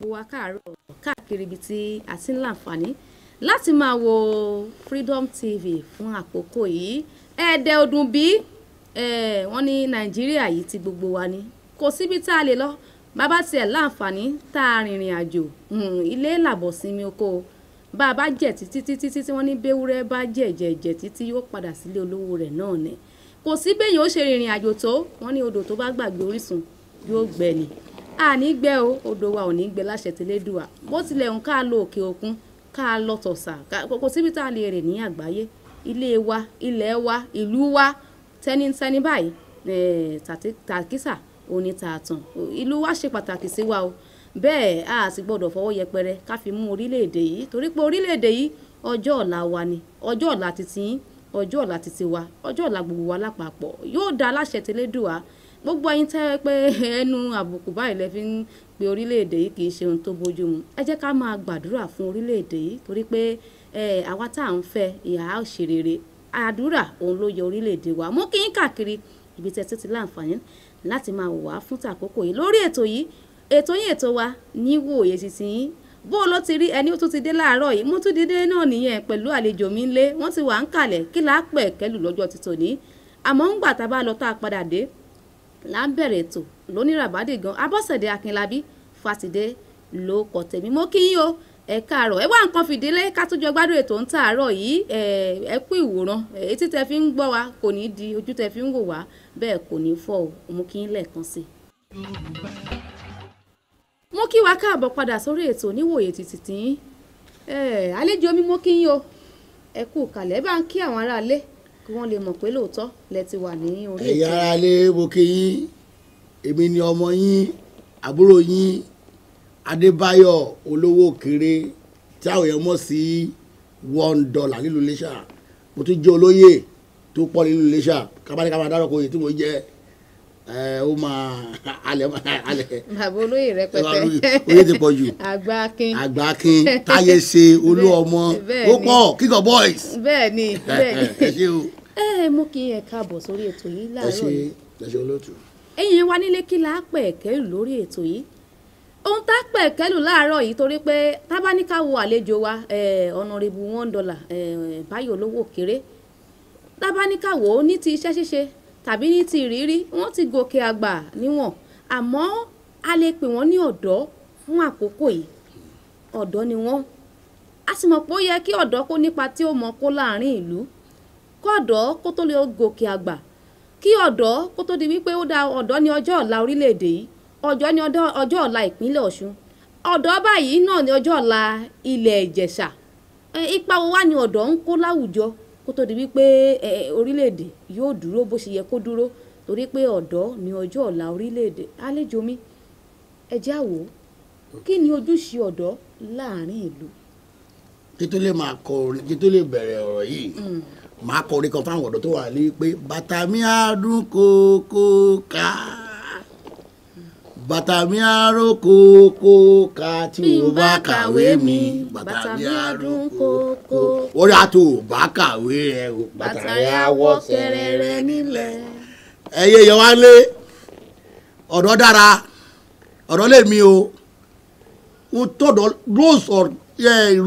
Wa káàárọ̀ káàkiri ibi tí a ti ń láǹfààní láti máa wo Freedom TV fún àkókò yìí. Ẹ̀ẹ́dẹ̀ ọdún bí wọ́n ní Nàìjíríà yìí ti gbogbo wa ni, kò síbi tá a lè lọ. Bàbá tiẹ̀ láǹfààní tá a rìnrìn àjò, ilé làbọ̀ sinmi oko. Bá a bá jẹ̀ títí títí tí wọ́n ní béwúrẹ́ bá jẹ̀ jẹ̀ jẹ̀ títí, yóò padà sílé olówó rẹ̀ náà ni. Kò sí béèyàn ó ṣe rìnrìn àjò tó, wọ́n ní odò tó bá gbàgbé orísun yóò gbẹ ni. Àní gbẹ o, odò wa ò ní gbẹ láṣẹ tẹlẹ́dùà. Bó tilẹ̀ ń ká lọ òkè òkun, ká lọ tọ̀sà, kò síbi tá a lè rìn ní àgbáyé, ilé wa, ilẹ̀ wa, ìlú wa, tẹnitẹni báyìí tàkísà òní tààtàn. Ìlú wa ṣe pàtàkì sí wa o. Bẹ́ẹ̀ a sì gbọ́dọ̀ fọwọ́ yẹpẹrẹ ká fi mú orílẹ̀-èdè yìí, torí pé orílẹ̀-èdè yìí ọjọ́ ọ̀la wa ni, ọjọ́ ọ̀la titi yín, ọjọ́ ọ̀la titi wa, ọjọ́ ọ̀la gbogbo wa lápapọ̀ yóò dá láṣẹ tẹlẹ́dùà. Gbogbo ẹ̀yin tẹ́ pé ẹnu àbùkù báyìí lẹ fi ń pe orílẹ̀-èdè yìí, kì í ṣe ohun tó bójú mu. Ẹ jẹ́ ká máa gbàdúrà fún orílẹ̀-èdè yìí, torí pé àwa tá à ń fẹ́ ìhà ṣe rere, àdúrà òun ló yẹ orílẹ̀-èdè wa. Mú kí n káàkiri ibi tẹ́ ti láǹfààní láti máa wò wá fún tàkókò yìí lórí ètò yìí, ètò yín, ètò wa Níwòye títí yín. Bó ló ti rí ẹni tó ti dé láàárọ̀ yìí, mo tún ti dé náà nìyẹn pẹ̀lú àlejò mi ńlé. Wọ́n ti wà ń kalẹ̀. Kí là á pẹ̀ kẹ́lù lọ́jọ́ ti tòní? Àmọ́ ń gbà tá a bá lọ tá a padà dé là ń bẹ̀rẹ̀ ètò lóníràbádì gan. Abọ́sẹ̀dé Akínlábí Fásitì ló kọ tèmi. Mo kí yín o, ẹ káàárọ̀. Ẹ wá nǹkan fìdílé ká tó jọ gbádùn ètò ń tàárọ̀ yìí. Ẹ kú ìwòran. Etí tẹ fi ń gbọ́ wa kò ní di, ojú tẹ fi ń wò wá bẹ́ẹ̀ kò ní fọ́ o. Mo kí yín lẹ́ẹ̀kan sí i. Mo kí wa káàbọ̀ padà sórí ètò Níwòye títí tí àlejò mi. Mo kí yín o, ẹ kú kàlẹ̀. Ẹ bá ń kí àwọn aráalé kí wọ́n lè mọ̀ pé lóòótọ́ lẹ ti wà ní orí ètò. Ẹ̀yin aráalé, mo kí yín. Èmi ni ọmọ yín, àbúrò yín, Adébáyọ̀ Olówó Kéré, tí àwọn èèyàn mọ̀ sí $1 nílùú Iléṣà. Mo tún jẹ́ olóyè tó pọ̀ nílùú Iléṣà. Kábàdé ká máa dárúkọ oyè tí mo jẹ́, ó máa alẹ́ alẹ́. Bàbá olóyè rẹpẹtẹ. Oyè ti pọ̀ jù. Àgbà akin. Àgbà akin, táyé ṣe, olú ọmọ, ó pọ̀, king of boys. Bẹ́ẹ̀ ni, bẹ́ẹ̀ ni. Ẹ ṣé o. Ẹ mú kí ẹ káàbọ̀ sórí ètò yìí Ẹ láàárọ̀ ṣé. yìí. Ẹ ṣé olóòtú. Ẹ̀yin wa nílé, kí la pẹ̀ kẹ́lù lórí ètò yìí? Ohun tá pẹ̀ kẹ́lù láàárọ̀ yìí, torí pé tá bá ní ká wo àlejò wa, Honorable $1, Báyọ̀ Olówó Kéré, tá bá ní ká wò ó ní ti iṣẹ́ ṣíṣe tàbí ní ti ìrírí, wọ́n ti gòkè àgbà níwọ̀n, àmọ́ a lè pè wọ́n ní ọ̀dọ́ fún àkókò yìí. Ọ̀dọ́ ni wọ́n. A sì mọ̀ pé ó yẹ kí ọ̀dọ́ kó nípa tí ó mọ kó láàrin ìlú, kó ọ̀dọ́ kó tó lè gòkè àgbà, kí ọ̀dọ́ kó tó di wípé ó dá. Ọ̀dọ́ ní ọjọ́ ọ̀la orílẹ̀-èdè yìí, ọjọ́ ní ọjọ́ ọ̀la ìpínlẹ̀ Ọ̀ṣun, ọ̀dọ́ báyìí náà ní ọjọ́ ọ̀la ilẹ̀ Ìjẹ̀ṣà. Ipa wo wá ni ọ̀dọ́ ń kó láwùjọ kó tó di wípé orílẹ̀-èdè yóò dúró bó ṣe yẹ kó dúró? Torí pé ọ̀dọ́ ní ọjọ́ ọ̀la orílẹ̀-èdè. Àlejò mi, ẹ jẹ́ á wò ó, kí ni ojúṣe ọ̀dọ́ láàrin ìlú? Kí tó lè máa kọ orin, kí tó lè bẹ̀rẹ̀ ọ̀rọ̀ yìí, máa kọ orin kan fáwọn ọ̀dọ́ tó wà ní pé bàtà mi á dún kókó ká, bàtà mi á ró kókó ká, tí mo bá kàwé mi, bàtà mi á dún kókó. Orí àtò bá kàwé rẹ o, bàtà rẹ á wọ́ sẹ̀rẹ̀rẹ̀ nílẹ̀. Ẹyẹ yẹn wá lé ọ̀dọ́ dára, ọ̀dọ́ lè mi o n tọ́dọ̀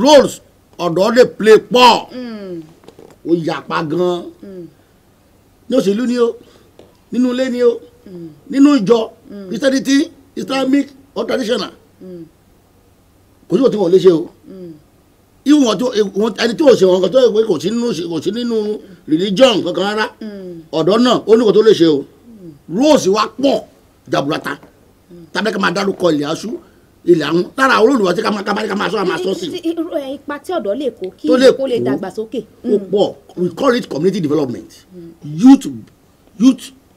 roles ọ̀dọ́ lè play pọ̀, ó yapa gan ní òṣèlú ni o, nínú ilé ni o, nínú ìjọ Christianity, Islamic or traditional, kò sí òtí wọn ò lè ṣe o. Ìwọ̀n tó ẹni tí ò ṣe wọn kan tó yẹ pé kò sí nínú religion kankan rárá, ọ̀dọ́ náà ó ní kò tó lè ṣe o. Roles wa pọ̀ jaburata tàbí ká máa dárúkọ ilẹ̀ aṣú ilẹ̀ àwọn lára àwọn olùwà tí ká máa sọ àmà sọ sí. Ipa tí ọ̀dọ́ lè kó kí Tó lè kó lè kó. dàgbàsókè. Ó pọ̀. We call it community development, youth,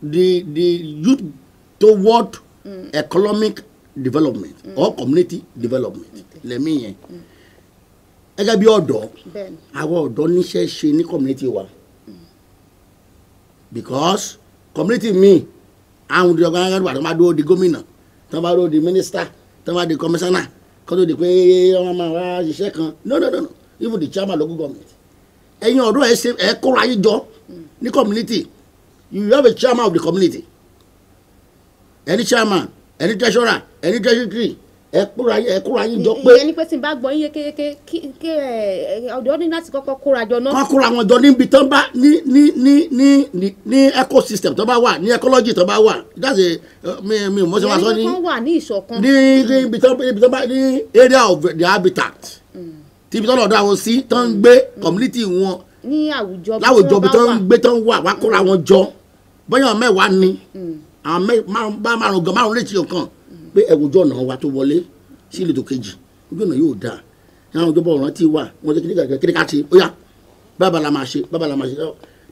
the youth toward economic development or community development. Lẹ́mí yẹn gẹ́gẹ́ bí ọ̀dọ́, àwọn ọ̀dọ́ níṣẹ́ ṣe ní community wa, because community mi, àwọn ìjọba agbára tó máa dúró di gómìnà, tó máa dúró di minister, tó máa di commissioner, kó tó di pé wọ́n máa wá ṣiṣẹ́ kan. No, no, no, no. Even the chairman local government, ẹ̀yin ọ̀dọ́, ẹ̀ ṣe ẹ̀ kóra yín jọ ní community. You have a chairman of the community, any chairman, any treasurer, any secretary, Ẹ kóra yín jọ pé. Ìyẹn ni pé tí n bá gbọ́ yín yékéyéké kí ọ̀dọ́ ní láti kọ́kọ́ kóra jọ náà. Kọ́ kóra wọn jọ níbi tán bá ní ní ní ní ní ecosystem tán bá wà, ní ecology tán bá wà. That's a mi ò mọ̀ ṣe máa sọ ní. Ìyẹn ni wọ́n wà ní ìṣọ̀kan. Ní ibi tán bá ní area of the habitat. Tí ibi tán lọ́dọ̀ àwọn sí tán ń gbé community wọn. Ní àwùjọ bí tán ń gbé tán wà, wá kóra wọn jọ. Bóyá mẹ́wàá ni àwọn bá márùn gan márùn létí ọ̀kan pé ẹ̀wùjọ́ ọ̀nà wa tó wọlé sí ìletò kejì ojú ọ̀nà yóò dáa, àwọn ìjọba ọ̀ràn ti wà wọ́n ti kíni ká ṣe ó yá bàbá la máa ṣe, bàbá la máa ṣe.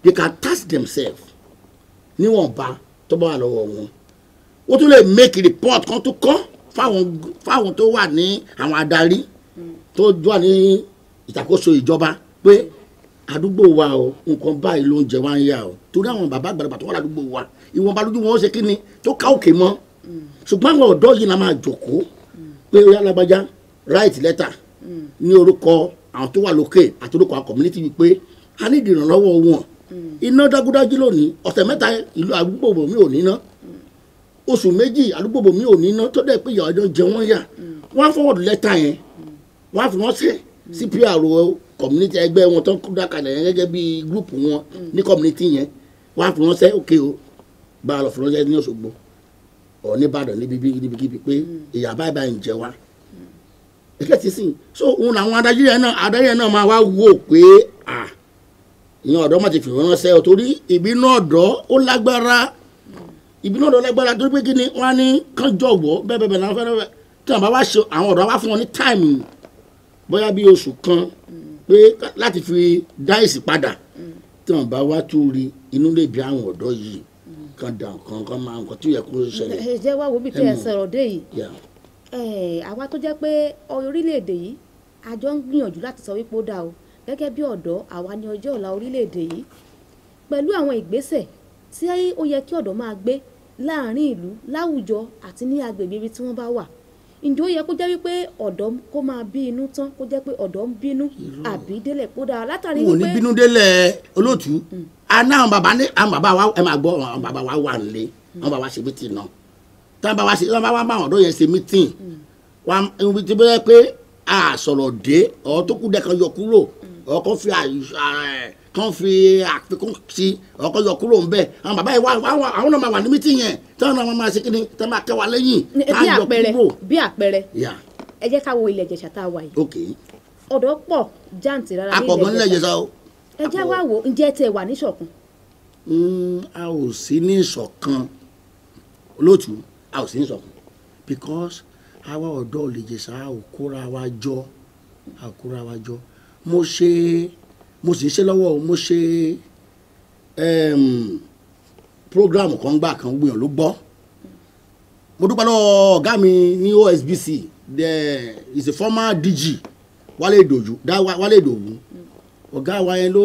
They can tax themselves níwọ̀nba tó bá wà lọ́wọ́ wọn. Wọ́n tún lè make report kan tó kọ́ fáwọn tó wà ní àwọn adarí tó wà ní ìṣàkóso ìjọba pé àdúgbò wa o, nǹkan báyìí ló ń jẹ wá ń yà o, torí àwọn bàbá àgbàlagbà tó wà ládùúgbò wa ìwọ̀nba lójú wọn ó ṣe kíni tó ká òkè mọ́. Ṣùgbọ́n àwọn ọ̀dọ́ yìí la máa jòkó pé ó yá lágbájá write letter ní orúkọ àwọn tó wà lókè àti orúkọ àwọn community wípé a ní ìdìrànlọ́wọ́ wọn. Iná dágúdájú lónìí, ọ̀sẹ̀ mẹ́ta ìlú àdúgbò mi ò níná, oṣù méjì àdúgbò mi ò níná, tó dẹ̀ pé ìyà ọjọ́ jẹ wọ́n yà. Wọ́n á forward letter yẹn, wọ́n á fi wọ́n sí PRO community ẹgbẹ́ wọn tó ń dákalẹ̀ yẹn gẹ́gẹ́ bí group wọn ní community yẹn. Wọ́n á fi wọ́n sẹ́ òkè o, bá a lọ fi wọ́n sẹ́ ní Òṣogbo ọ̀ nìbàdàn níbikíbi pé ìyà báyìí báyìí ń jẹ wá. Ẹ̀kẹ́ ti sìn so òun làwọn adarí yẹn náà máa wá wò pé à ìyẹn ọ̀dọ́ má ti fi ránṣẹ́ o, torí ìbínú ọ̀dọ́ ó lágbára, ìbínú ọ̀dọ́ lágbára, torí pé kí ni wọ́n á ní kán jọ̀wọ́ bẹ́ẹ̀ bẹ́ẹ̀ làwọn fẹ́ràn tí wọ́n bá wá ṣe àwọn ọ̀dọ́ wá fún wọn ní táìmù bóyá bí oṣù kan pé láti fi dá èsì padà, tí wọ́n bá wá tún rí inú lè bí àwọn ọ̀dọ́ yìí kan dà nǹkan kan máa nǹkan tí ó yẹ kó ṣẹlẹ̀. Ẹ jẹ́ wá wo bí tẹ́ ẹ sọ̀rọ̀ dé yìí, àwa tó jẹ́ pé orílẹ̀-èdè yìí a jọ ń gbìyànjú láti sọ wípé ó dáa o, gẹ́gẹ́ bí ọ̀dọ́ àwa ní ọjọ́ ọ̀la orílẹ̀-èdè yìí, pẹ̀lú àwọn ìgbésẹ̀ tí ó yẹ kí ọ̀dọ́ máa gbé láàárín ìlú, láwùjọ àti ní agbègbè ibi tí wọ́n bá wà. Ǹjẹ́ ó yẹ kó jẹ́ wípé ọ̀dọ́ kó máa bí inú tán, kó jẹ́ pé ọ̀dọ́ ń bínú àbí délẹ̀ kó dáa látàrí wípé. Wọn ò ní bínú délẹ̀ olóòtú. Àná àwọn bàbá ní àwọn bàbá wa ẹ máa gbọ́, àwọn bàbá wa wà nílé, àwọn bàbá wa ṣe mítìn náà. Tí wọ́n bá wá ṣe, tí wọ́n bá wá bá àwọn ọ̀dọ́ yẹn ṣe mítìn, wọ́n ti bẹ́ẹ̀ pé a sọ̀rọ̀ dé ọ̀ tó kú dẹ́ kan yọ kúrò, ọ̀ kan fi àfikún sí, ọ̀ kan yọ kúrò ńbẹ̀. Àwọn bàbá yẹn wá àwọn náà máa wà ní mítìn yẹn, tí wọ́n náà máa ṣe kíni, tí wọ́n máa kẹ́ wa lẹ́yìn, tá a yọ kúrò. Bí àpẹẹrẹ, ẹ jẹ́ ká wo ilẹ̀ Ìjẹ̀ṣà tá a wà yìí. Ọ̀dọ́ pọ̀ jáǹtì rárá ní ilẹ̀ Ìjẹ̀ṣà o. Ẹ jẹ́ wá wo, ǹjẹ́ tẹ wà ní ìṣọ̀kan? A ò sí ní ìṣọ̀kan olóòtú, a ò sí ní ìṣọ̀kan because àwa ọ̀dọ́ Ìjẹ̀ṣà a ò kóra wa jọ, a ò kóra wa jọ. Mo ṣe, mo sì ń ṣe lọ́wọ́, mo ṣe program kan gbà kan gbìyànjú ló gbọ́. Mo dúpẹ́ lọ́wọ́ ọ̀gá mi ní OSBC, there is a former DG Wálé Ìdòwú, Wálé Ìdòwú. Ọ̀gá wa yẹn ló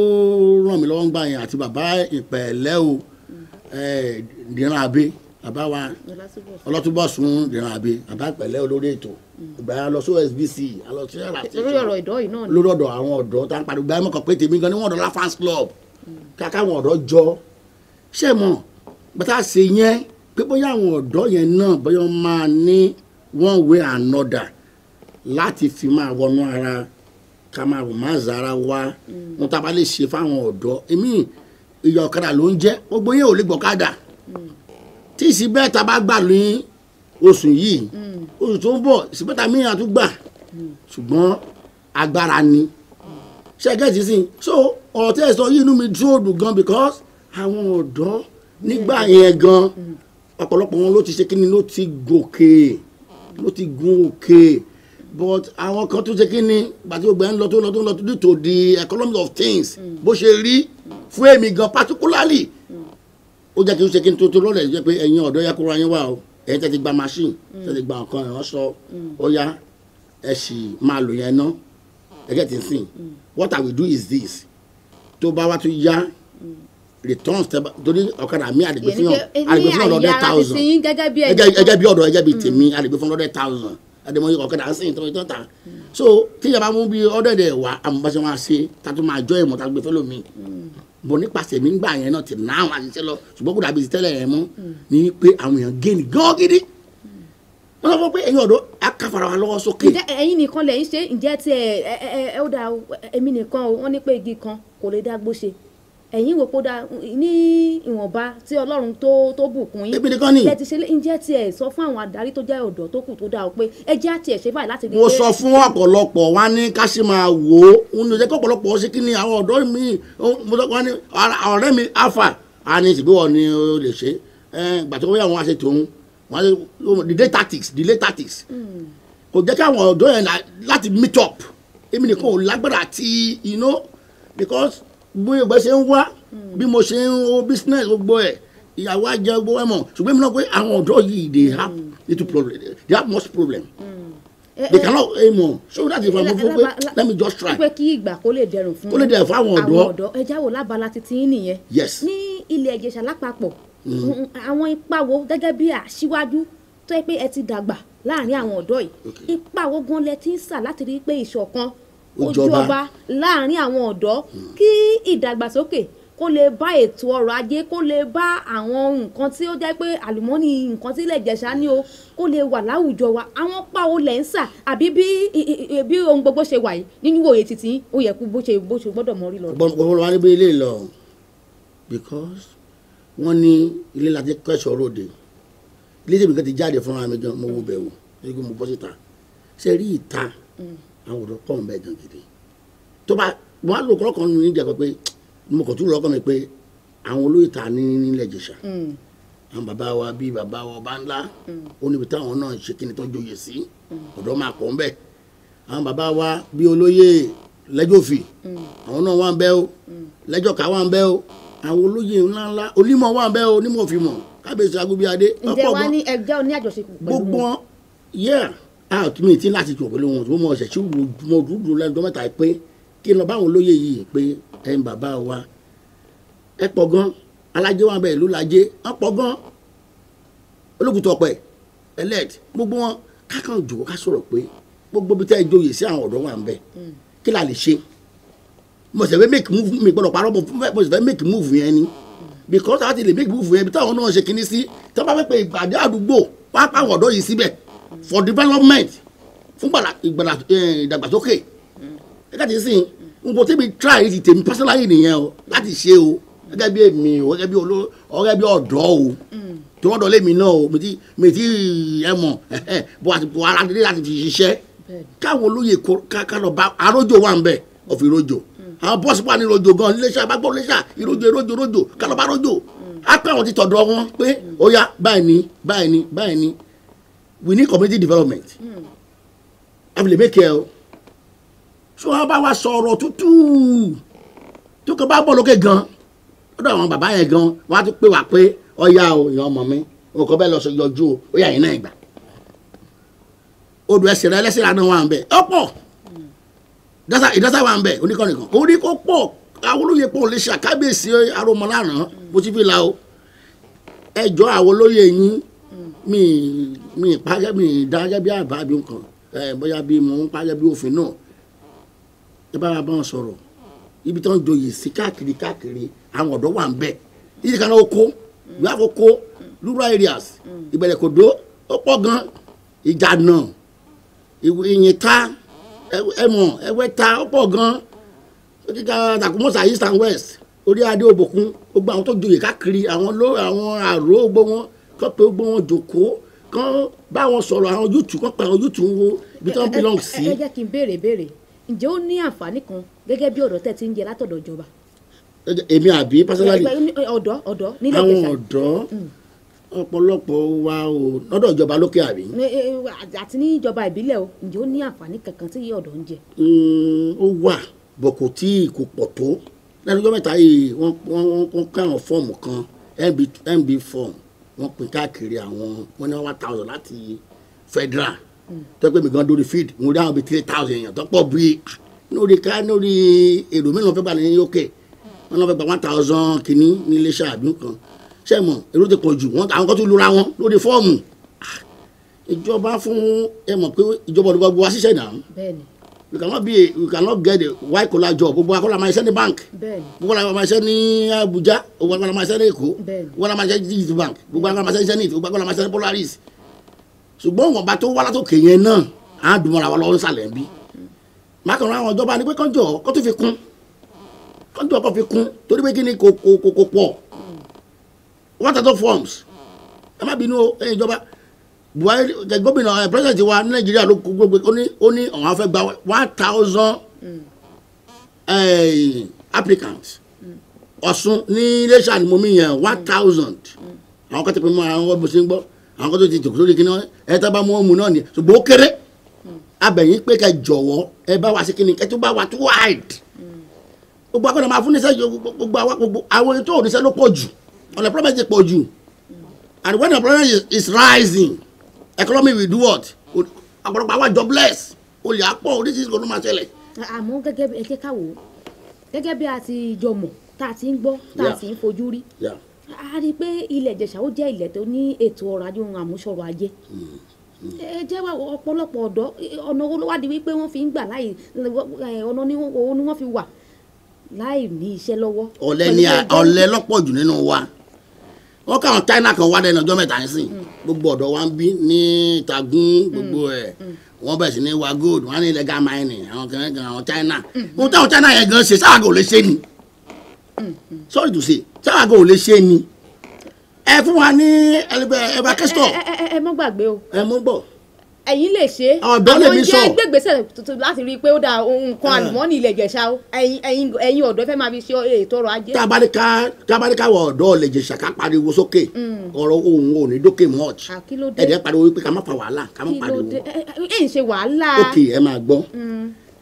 ràn mí lọ́wọ́ ń gbà yẹn àti bàbá ìpẹ̀lẹ́ o, Dìran Abe, bàbá wa Ọlọ́túnbọ̀sún Dìran Abe, bàbá ìpẹ̀lẹ́ olórí ètò. Ìgbà yẹn lọ sí OSBC, a lọ sí ẹ̀rọ àti lórí ọ̀rọ̀ ìdọ́ yìí náà ni lórí ọ̀dọ̀ àwọn ọ̀dọ́ tá ń pariwo. Ìgbà yẹn mọ̀ kàn pé tèmi gan ni wọ́n ọ̀dọ́ la fans club káká àwọn ọ̀dọ́ jọ ṣé mọ̀ bàtà ṣe yẹn pé bóyá àwọn ọ̀dọ́ yẹn náà bóyá wọ́n máa ní one way and another láti fi máa wọnú ara ká máa rò máa zara wa wọn tá a bá lè ṣe fáwọn ọ̀dọ́. Èmi ìyá ọ̀kadà ló ń jẹ́, gbogbo yẹn ò lè gbọ̀kadà tí ìsìbẹ́ta bá gbà ní oṣù yìí, oṣù tó ń bọ̀ ìsìbẹ́ta mìíràn tún gbà, ṣùgbọ́n agbára ni ṣe gẹ́tì sí. So ọ̀rọ̀ tẹ́ ẹ sọ yìí inú mi dúró dùn gan because àwọn ọ̀dọ́ nígbà yẹn gan ọ̀pọ̀lọpọ̀ wọn ló ti ṣe kíni, ló ti gòkè, ló ti gun òkè, but àwọn kan tó ṣe kíni gbàtí gbogbo ẹ̀ ń lọ tó lọ tó lọ due to the economy of things bó ṣe rí fún èmi gan particularly ó jẹ́ kí n ṣe kí n tó lọ́lẹ̀ jẹ́ pé ẹ̀yin ọ̀dọ́ yẹ kóra yín wá o, ẹ̀yin tẹ́ ti gba machine, tẹ́ ti gba nǹkan ìránṣọ, ó yá ẹ sì máa lò yẹn ná. Ẹ get it sìn. What I will do is this, tó bá wá tún yá returns torí ọ̀kadà mi àdìgbò fún yàn, àdìgbò fún 100,000 gẹ́gẹ́ bí ọ̀dọ̀ gẹ́gẹ́ bí tèmi, àdìgbò fún 100,000 àdìmọ̀ ọ̀kadà ń sìn tó ta. So tí ìjọba mú bí ọ̀dẹ̀dẹ̀ wá àmúbáṣe máa ṣe tá tó máa jọ ìmọ̀ tá gbé fẹ́lómi bọ̀ nípasẹ̀ mi ń gbà yẹn náà ti náà àwọn àṣìṣe lọ, ṣùgbọ́n kò dàbí tẹ́lẹ̀ yẹn mọ́ ní pé àwọn èèyàn gain gan gidi. Wọ́n sọ fún pé ẹ̀yin ọ̀dọ́ a ká fara wa lọ́wọ́ sókè. Ǹjẹ́ ẹ̀yin nìkan lẹ̀ ń ṣe? Ǹjẹ́ tí ẹ ó dáa o, èmi nìkan o, wọ́n ní pé igi kan kò lè dá gbó ṣe. Ẹ̀yin wò kó dáa ní ìwọ̀nba tí Ọlọ́run tó bùkún yín. Èmi nìkan ni. Ẹ ti ṣe, ǹjẹ́ tí ẹ sọ fún àwọn adarí tó jẹ́ ọ̀dọ́ tó kù tó dáa o pé ẹ jẹ́ àti ẹ̀ ṣe báyìí láti rí Mo pé sọ fún ọ̀pọ̀lọpọ̀ wa ní ká sì máa wò ó. Ń lè jẹ́ kí ọ̀pọ̀lọpọ̀ ṣe kí ni àwọn ọ̀dọ́ mi, mo sọ wá ní ọ̀rẹ́ mi alpha, a ní ìsìnkú wọn ni ó lè ṣe. Gbà tó wọ́n yà wọ́n á ṣe tòun. Wọ́n á ṣe delay tactics, delay tactics. Kò jẹ́ kí àwọn ọ̀dọ́ yẹn láti meet up. Èmi nìkan ò lágbára àti, you know, because bí ìgbẹ́ ṣe ń wá, bí mo ṣe ń wo business gbogbo ẹ̀, ìyàwó á jẹ gbogbo ẹ̀ mọ̀. Ṣùgbọ́n èmi náà pé àwọn ọ̀dọ́ yìí, they have little problem, they have much problem. They cannot mọ̀. So that is why mo fún pé let me just try. Pé kí ìgbà kó lè dẹrùn fún Kó lè dẹrùn fún àwọn ọ̀dọ́. Àwọn ọ̀dọ́. Ẹ jáwọ́ lábala títí yín nìyẹn. Yes. Ní ilẹ̀ Ìjẹ̀ṣà lápapọ̀, àwọn ipa wo gẹ́gẹ́ bí aṣíwájú tó yẹ pé ẹ ti dàgbà láàrin àwọn ọ̀dọ́ yìí, ipa wo gan lẹ ti ń sà láti rí pé ìṣọ̀kan Ó ó jọba. jọba láàrin àwọn ọ̀dọ́, kí ìdàgbàsókè kó lè bá ètò ọrọ̀ ajé, kó lè bá àwọn nǹkan tí ó jẹ́ pé àlùmọ́nì nǹkan tí ilẹ̀ Ìjẹ̀ṣà ní o, kó lè wà láwùjọ wa? Àwọn pa wo lẹ̀ ń sà, àbí bí ohun gbogbo ṣe wà yìí nínú òye títí ó yẹ kó bó ṣe gbọ́dọ̀ mọ rí lọ? Gbọ́dọ̀ wá níbi ilé lọ, because wọ́n ní ilé láti kẹ́sọ̀ ròde. Ilé tèmi kan ti jáde fúnra mi gan, mo wo bẹ̀ wò nígbà mo bọ́ síta, ṣe rí ìta àwọn ọ̀dọ́ pọ̀ ń bẹ gan gidi. Tó bá wọ́n á lò kọ́ kan nínú ìjà pé mo kàn tún lọ́kàn mi pé àwọn olóyè ta ní nílẹ̀ Ìjẹ̀ṣà, àwọn bàbá wa bíi bàbá wa ọba ńlá, ó níbi táwọn náà ṣe kí ni tó joyè sí, ọ̀dọ́ máa pọ̀ ń bẹ. Àwọn bàbá wa bíi olóyè lẹ́jọ́fì, àwọn náà wà ń bẹ o, lẹ́jọ́ká wà ń bẹ o, àwọn olóyè ńláńlá onímọ̀ wà ń bẹ o, onímọ̀ fìmọ̀ kábíyèsí Agbóbíadé. Ǹjẹ́ ọ̀pọ̀ wá gan. ní ẹgbẹ́ oní àjọṣepọ̀ pẹ̀lú Gbogbo wọn? wọn, yeah, a mi ti láti jọ pẹ̀lú wọn, mo ṣẹ̀ tí mo dúdú lẹ́nu tó mẹ́ta pé kí n lọ báwọn olóyè yìí pé ẹ̀yin bàbá wa, ẹ pọ̀ gan, alájẹ wà bẹ́ẹ̀, ìlú lajẹ wọ́n pọ̀ gan, olókùtọ̀ ọ̀pẹ elect gbogbo wọn, kákan jòkó ká sọ̀rọ̀ pé gbogbo bí tẹ́ ẹ joyè sí, àwọn ọ̀dọ́ wà ń bẹ, kí la lè ṣe? Mo sì fẹ́ make move, mi gbọ́dọ̀ parọ́, mo sì fẹ́ make move yẹn ni, because àwọn ti lè make move yẹn, bí táwọn náà ṣe kinní sí, tí wọ́n bá fẹ́ pe ìpàdé àdúgbò, wọ́n á pa àwọn ọ̀dọ́ yìí síbẹ̀ for development, fún gbàlà ìgbàlà ìdàgbàsókè. Ẹ ká ti sìn n kò tẹ́bi try ti tèmi personally nìyẹn o láti ṣe o, gẹ́gẹ́ bí èmi o, gẹ́gẹ́ bí oló, gẹ́gẹ́ bí ọ̀dọ́ o, tí wọ́n dọ̀ lémi náà o, mi ti ẹ mọ̀ bó àti bó ara dé láti fi ṣiṣẹ́ káwọn olóyè ká lọ bá arójò wà ń bẹ̀ ọ̀fi ìrojò, àwọn bọ́ọ̀sì wà ní ìrojò gan, iléeṣẹ́ àbágbọ́ iléeṣẹ́ ìrojò ìrojò ìrojò, ká lọ bá rojò, á pẹ́ àwọn ti tọ̀dọ̀ wọn pé ó yá, báyìí ni, báyìí ni, báyìí ni. We need community development àfi lè make ẹ o. So wọn bá wa sọ̀rọ̀ tútù tó kàn bá bọ̀ lókè gan lọ́dọ̀ àwọn bàbá yẹn gan, wọ́n á tún pè wá pé ọ̀ya o, ìyá ọmọ mi òkò bẹ́ẹ̀ lọ sọ yọjú o, ó yà yín náà ìgbà odò ẹsẹ̀ rẹ ẹlẹ́sẹ̀ rẹ náà wà ń bẹ̀ ọ̀pọ̀ ìdásá wà ń bẹ̀ oníkànnìkan orí kò pọ̀, àwọn olóyè pọ̀ lè ṣe àkábíyèsí aromọlànà bó ti fi la o. Ẹjọ́ àwọn olóyè yín, mi pàjẹ́ mi dájẹ́ bí àbá bí nǹkan ẹ, bóyá bí mo ń pàjẹ́ bí òfin náà, ẹ bá wa bá wọn sọ̀rọ̀ ibi tí wọ́n joyè sí káàkiri káàkiri, àwọn ọ̀dọ́ wà ń bẹ̀ yìí kan náà oko, we have oko, rural areas, Ìbẹ̀rẹ̀kòdó ó pọ̀ gan, Ìjànà, Ìyìntà, ẹmọ Ẹwẹ́ta ó pọ̀ gan, kíkà Tàkúmọ̀sà, east and west, orí adé òbòkun, gbogbo àwọn tó joyè káàkiri, àwọn ló àwọn àrò, gbogbo wọn kọ́ pé gbogbo wọn jòkóó kán bá wọn sọ̀rọ̀, àwọn youth kán pa àwọn youth wo ibi tí wọ́n belong sí. Ẹ jẹ́ kí n béèrè béèrè, ǹjẹ́ ó ní àǹfààní kan gẹ́gẹ́ bí ọ̀dọ́ tẹ́ ti ń jẹ látọ̀dọ̀ ìjọba? Èmi àbí personally? Ọ̀dọ́ nílẹ̀ Àwọn Ìjẹ̀ṣà. ọ̀dọ́, ọ̀pọ̀lọpọ̀ wa ò lọ́dọ̀ ìjọba lókè àbí? Àti ní ìjọba ìbílẹ̀ o, ǹjẹ́ ó ní àǹfààní kankan tí ọ̀dọ́ ń jẹ? Ó wà bọ̀, kò tí kò pọ̀ tó. Lẹ́nu ọjọ́ mẹ́ta yìí, wọ́n kọ́ àwọn fọ́ọ̀mù kan, MB form, wọ́n pín káàkiri àwọn, wọ́n ní 1,000 láti federal tó pé mi gan dórí field, mo rí àwọn bíi 3,000 èèyàn tó pọ̀ bíi lórí ká lórí èrò mélòó fẹ́ gbà ní òkè, wọ́n náà fẹ́ gba 1,000 kìíní ní iléeṣẹ́ àbí nǹkan ṣé mọ̀, èrò ti pọ̀ jù, wọ́n àwọn kan tún lura wọn lórí fọ́ọ̀mù. Ìjọba fún ẹ mọ̀ pé ìjọba ọdún gbogbo wa ṣiṣẹ́ náà. We cannot get a white collar job. Gbogbo akọ́lá máa ṣiṣẹ́ ní bank, gbogbo akọ́lá máa ṣiṣẹ́ ní Abuja, gbogbo akọ́lá máa ṣiṣẹ́ ní Èkó, gbogbo akọ́lá máa ṣiṣẹ́ ní GT Bank, gbogbo akọ́lá máa ṣiṣẹ́ ní Zenith, gbogbo akọ́lá máa ṣiṣẹ́ ní Polaris. Ṣùgbọ́n ìwọ̀nba tó wá látòkè yẹn náà á dùn mọ́ra wa lọ́wọ́ nísàlẹ̀ ń bí. Mákànlá àwọn ìjọba ni pé kọ́njọ́ kó tó fi kún, kọ́njọ́ kó fi kún, torí pé kí ni kò pọ̀. 1,000 forms. Ẹ má bínú o, ẹ̀yin ìjọba. Buhari gómìnà president wa ní Nàìjíríà ló kó gbogbo ó ní àwọn afẹ́ gba 1,000 applicants. Ọ̀ṣun ní Iléṣà ni mo mí yẹn 1,000. Àwọn kan ti pè mọ́ àwọn bó ṣe ń gbọ́, àwọn kan tó ti jòkó sórí kíní ẹ tá bá mú ọmú náà ni, ṣùgbọ́n ó kéré. Abẹ̀yìn pé kẹ́ jọ̀wọ́ ẹ bá wa sí kíni kẹ́ tó bá wa tó wide. Gbogbo akọ́nà máa fún níṣẹ́, gbogbo àwọn ètò oníṣẹ́ ló pọ̀ jù, unemployment ti pọ̀ jù. And when unemployment is rising, economy will do what? Ọ̀pọ̀lọpọ̀ àwọn jobless, olè àpọ̀ oríṣiríṣi kò ló máa ṣẹlẹ̀. Àmọ́ gẹ́gẹ́ bí ẹ jẹ́ ká wò ó, gẹ́gẹ́ bí a ti jọ mọ̀, tá a ti ń gbọ́, tá a sì ń fojú rí, a rí i pé ilẹ̀ Ìjẹ̀ṣà ó jẹ́ ilẹ̀ tó ní ètò ọrọ̀ ajé ohun àmúṣọrọ̀ ajé. Ẹ jẹ́ wá ọ̀pọ̀lọpọ̀ ọ̀dọ́ ọ̀nà owó ló wá di wípé wọ́n fi ń gbà láì ọ̀nà owó ni wọ́n fi wà láì ní iṣẹ́ lọ́wọ́. Ọ̀lẹ ni ọ̀lẹ lọ́pọ̀ jù nínú wa. Wọ́n káwọn China kan wá lẹ́nu ọjọ́ mẹ́ta nísìn, gbogbo ọ̀dọ́ wa ń bí ní Ìtàgùn gbogbo ẹ̀ wọ́n bẹ̀rẹ̀ sí ní wa gold, wọ́n á ní illegal mining, àwọn kan àwọn China. Ohun táwọn China yẹn gan ṣe sáà kò lè ṣe ni. Sorry to say, sáà kò lè ṣe ni. Ẹ fún wa ní ẹ̀bà kẹ́sítọ̀. Ẹ mọ́ gbàgbé o. Ẹ mọ́ gbọ́. Ẹ̀yin lè ṣe. Ọ̀dọ́ lè mi sọ. Àwọn jẹ́ gbégbèsè tuntun láti rí i pé ó da nǹkan àlùmọ́ọ́nì ilẹ̀ Ìjẹ̀ṣà o. Ẹ̀yin ọ̀dọ́ fẹ́ máa fi ṣe ètò ọrọ̀ ajé. Tábàdíkà wọ ọ̀dọ́ ilẹ̀ Ìjẹ̀ṣà ká pariwo sókè, ọ̀rọ̀ ohun ò ní dókè much. Ẹ̀dẹ̀ pariwo wípé ká má fa wàhálà, ká má pariwo. Ẹ ń ṣe wàhálà. Ok, ẹ máa gbọ́.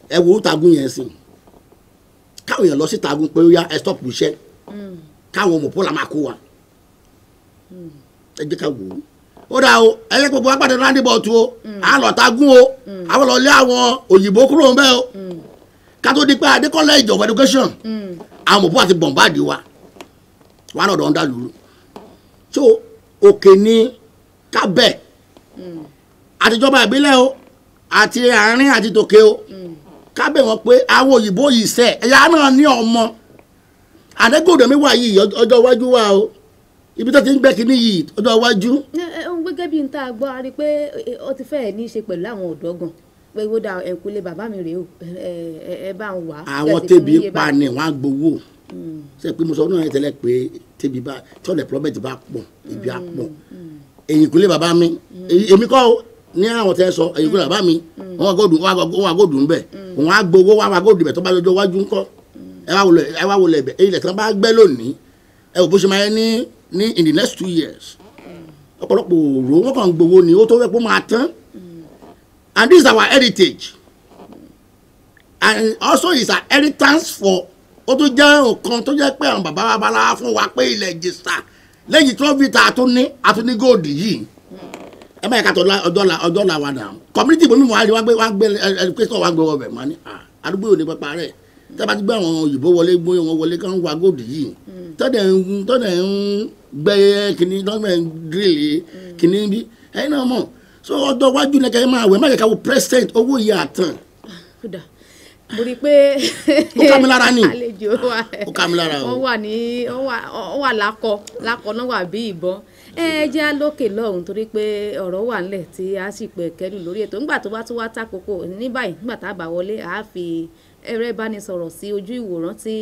Ẹ wo Ìtàgùn yẹn sìn. Káwọn èèyàn lọ sí Ìtàgùn pé ó yá ẹ stop iṣẹ́. Káwọn mọ̀pọ́ la máa kó wa. Ẹ jẹ́ ká wò ó. Ó dáa o, ẹ yẹ gbogbo apàdé láńdìbọ̀tù o, à ń lọ Tagún o, àwọn lọ lé àwọn òyìnbó kúrò ń bẹ́ o. Ká tó di pé Adé College of Education, àwọn mọ̀pọ́ àti bọ̀m̀báàdì wa, wà náà dọ̀ ń dà lóru. So òkè ni kábẹ̀, àtijọba ìbílẹ̀ o, àti àárín àti tòkè o, kábẹ̀ wọn pé àwọn òyìnbó yìí sẹ̀, ẹ̀yà náà ní ọmọ. Àdégòdò mi wà yìí ọjọ́ iwájú wa o. Ibi tó ti ń gbẹ́ kínní yìí ọjọ́ iwájú. Gẹ́gẹ́ bí n tá a gbọ́, a rí i pé ó ti fẹ́ẹ̀ ní í ṣe pẹ̀lú àwọn ọ̀dọ́ gan pé ó da ẹ̀kúlé bàbá mi rèé o, ẹ bá ń wà. Àwọn tẹ́bi pa ni wọ́n á gbowó. Ṣé pé mo sọ náà tẹ́lẹ̀ pé tẹ́bi bá tí unemployment bá pọ̀ ibi á pọ̀. Ẹ̀yìnkùlé bàbá mi èmi kọ́ ní àwọn tẹ́ sọ ẹ̀yìnkùlé bàbá mi wọ́n á gòdù ńbẹ̀, wọ́n á gbowó wọ́n á gòdù bẹ̀ tó bá lọ́jọ́ iwájú ńkọ́. Ẹ wá wọlé ẹ̀bẹ̀ ilẹ̀ tí wọ́n bá gbẹ́ lónìí ẹ wò bó ṣe máa yẹ ní in the next 2 years. Ọ̀pọ̀lọpọ̀ òró wọn kàn ń gbowó ni ó tó fẹ́ kó máa tán. And this is our heritage and also is our inheritance for ó tó jẹ́ nǹkan tó jẹ́ pé àwọn bàbá babaláwa fún wa pé ilẹ̀ Ìjẹ̀ṣà lẹ́yìn trọ́fìtà àtúní góòdì yìí. Ẹ má yẹ ká tọ́ ọjọ́ la wa náà community bomi wà á gbé education wa gbé wọbẹ̀ mọ́ ni àdúgbò yóò ní pẹpẹ rẹ̀. Tẹ́ bá ti gbé àwọn òyìnbó wọlé gbé wọn wọlé kán wa góòdì yìí tọ́dẹ̀ ń gbẹ́ kínní tọ́dẹ̀ ń dírìlì kínní bí ẹ̀yin náà mọ̀. So ọjọ́ iwájú ní kẹ́kẹ́ máa wẹ̀ má yẹ ká wo present owó yìí àtàn. Mo rí i pé ó ká mi lára ni, àlejò wa ó ká mi lára o, wọ́n wà ní wọ́n wà lákọ lákọ náà wà bí ìbọn. Ẹ jẹ́ á lókè lọ́hùn torí pé ọ̀rọ̀ wà ńlẹ̀ tí a sì pẹ̀ kẹ́lù lórí ètò. Nígbà tó bá tún wá tàkókò ní báyìí, nígbà tá a bá wọlé, a fi ẹ̀rọ ìbánisọ̀rọ̀ sí ojú ìwòran tí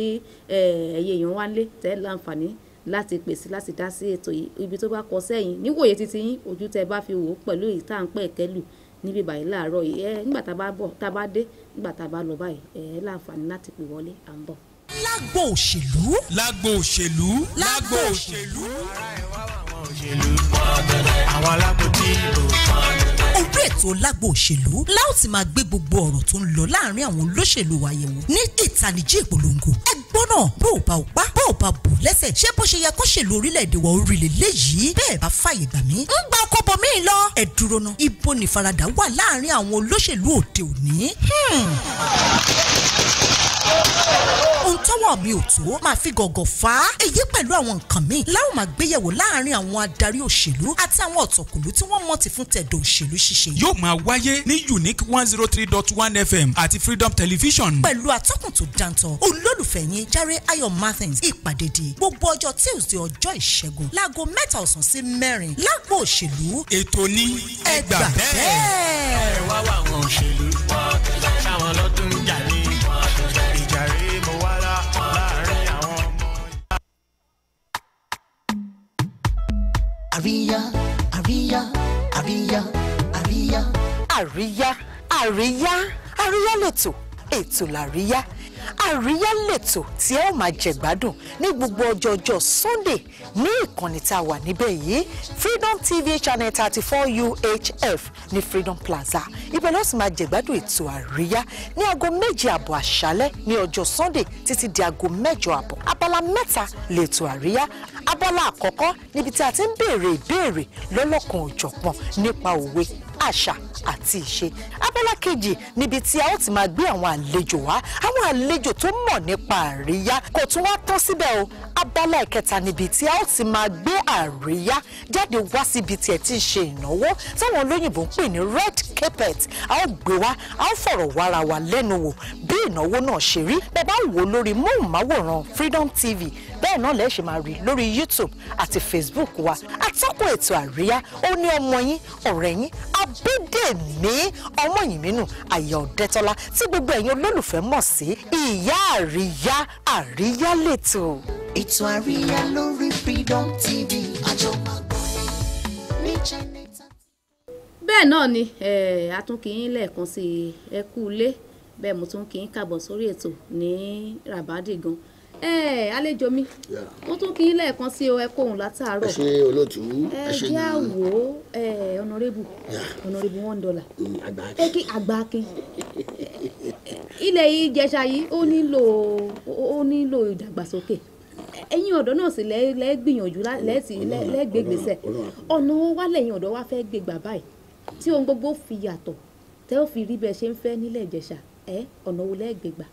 ẹ̀yin èèyàn wá lé tẹ́ láǹfààní láti pèsè láti dá sí ètò yìí. Ibi tó bá kọ sẹ́yìn níwòye títí yín, ojú tẹ́ bá fi wò ó pẹ̀lú èyí tá à ń pẹ̀ kẹ́lù níbi báyìí láàárọ̀ yìí. Ẹ nígbà tá a bá bọ̀, tá a bá dé, nígbà tá a bá lọ báyìí, ẹ láǹfààní láti pè wọlé, à ń bọ̀. Lágbo òṣèlú. Lágbo òṣèlú. Lágbo òṣèlú. Ará ẹ̀ wá àwọn òṣèlú. Àwọn alábòtí ìbò. Orí ètò Lágbo Òṣèlú la ó ti máa gbé gbogbo ọ̀rọ̀ tó ń lọ láàrin àwọn olóṣèlú wa yẹ̀wò ní ìtanijí ìpolongo. Ẹ gbọ́ náà, bó o bá ò pa, bó o bá bù lẹ́sẹ̀, ṣé bó ṣe yẹ kó ṣèlú orílẹ̀-èdè wa orílẹ̀ léyìí? Bẹ́ẹ̀ bá fàyè gbà mí, ń gba ọkọ̀ bọ̀ mí lọ. Ẹ dúró ná, ibo ni ìfaradà wà láàrin àwọn olóṣèlú òde òní? Ohun tọ́wọ́ mi ò tó máa fi gọ̀gọ̀ fà á. Èyí pẹ̀lú àwọn nǹkan míì láwọn máa gbéyẹ̀wò láàrin àwọn adarí òṣèlú àti àwọn ọ̀tọ̀kùlú tí wọ́n mọ̀ ti fún tẹ̀dọ̀ òṣèlú ṣíṣe. Yóò máa wáyé ní Unique 103.1 FM àti Freedom Television. Pẹ̀lú atọ́kùn tó dáńtọ́ olólùfẹ́ yín Jare Ayọ̀ Martins. Ìpàdé di gbogbo ọjọ́ Tuesday ọjọ́ ìṣẹ́gun láago 3 ọ̀sán sí 4 lágbo òṣèlú. Ètò ní ẹ gbà bẹ́ẹ̀. Ẹ wá wá àwọn òṣèlú ṣáwọn lọ́dún jà ní ìjà rèé mo wá láàárín àwọn ọmọ. Àríyá àríyá àríyá àríyá. Àríyá àríyá àríyá lètò, ètò làríyá. Àríyá lètò tí ẹ ó máa jẹ̀gbádùn ní gbogbo ọjọ́ọjọ́ Sunday ní ìkànnì tá a wà níbẹ̀ yìí, Freedom TV channel 34 UHF ní Freedom Plaza. Ibẹ̀ ló sì máa jẹ̀gbádùn ètò àríyá ní aago 7:30 àṣálẹ́ ní ọjọ́ Sunday títí di aago 8:30. Abala 3 lètò àríyá. Abala àkọ́kọ́ níbi tí a ti ń béèrè ìbéèrè lọ́lọ́kan òjọ̀kan nípa òwe, àṣà àti ìṣe. Abala kejì níbi tí a ó ti máa gbé àwọn àlejò wá, àwọn àlejò tó mọ̀ nípa àríyá. Kò tún wá tán síbẹ̀ o. Abala ìkẹta níbi tí a ó ti máa gbé àríyá jáde wá síbi tí ẹ ti ń ṣe ìnáwó táwọn olóyìnbó ń pè ní red carpet. A ó gbé wá, a ó fọ̀rọ̀ wára wa lẹ́nu wò bí ìnáwó náà ṣe rí. Bẹ́ẹ̀ bá wò lórí móhùnmáwòrán Freedom TV, bẹ́ẹ̀ náà lẹ́ẹ̀ ṣe máa rí lórí YouTube àti Facebook wa. Atọ́kùn ètò àríyá ó ní ọmọ yín, ọ̀rẹ́ yín, Abídèmí Ọmọyìnmínú Àyà Ọ̀dẹ́tọ́lá tí gbogbo ẹ̀yin olólùfẹ́ mọ̀ sí Ìyá Àríyá. Àríyá lètò. Ètò àríyá lórí Freedom TV àjọ máa gbọ́ ní channel. Bẹ́ẹ̀ náà ni a tún kí yín lẹ́ẹ̀kan sí ẹ kú ilé. Bẹ́ẹ̀ mo tún kí yín kàbọ̀ sórí ètò ní Rabadi gan. Àlejò mi, mo tún kí yín lẹ́ẹ̀kan sí ẹ kó òun látàárọ̀. Ẹ ṣe olóòtú, ẹ ṣe gan. Ẹ jẹ́ àwò ọ̀nàrẹ́bù ọ̀nàrẹ́bù $1. Ẹ kí àgbà akin. Ilẹ̀ Ìjẹ̀ṣà yìí ó nílò ìdàgbàsókè. Ẹ̀yin ọ̀dọ́ náà sì lẹ́ gbìyànjú lẹ́gbẹ̀gbẹ̀sẹ̀. Ọ̀nà wa lẹ́yìn ọ̀dọ́ wa fẹ́ gbégbà báyìí tí ohun gbogbo fi yàtọ̀ tẹ́ ó fi rí bẹ́ẹ̀ ṣe ń fẹ́ nílẹ̀ Ìjẹ̀ṣà. Ọ̀nà wo lẹ́gbẹ̀gbà?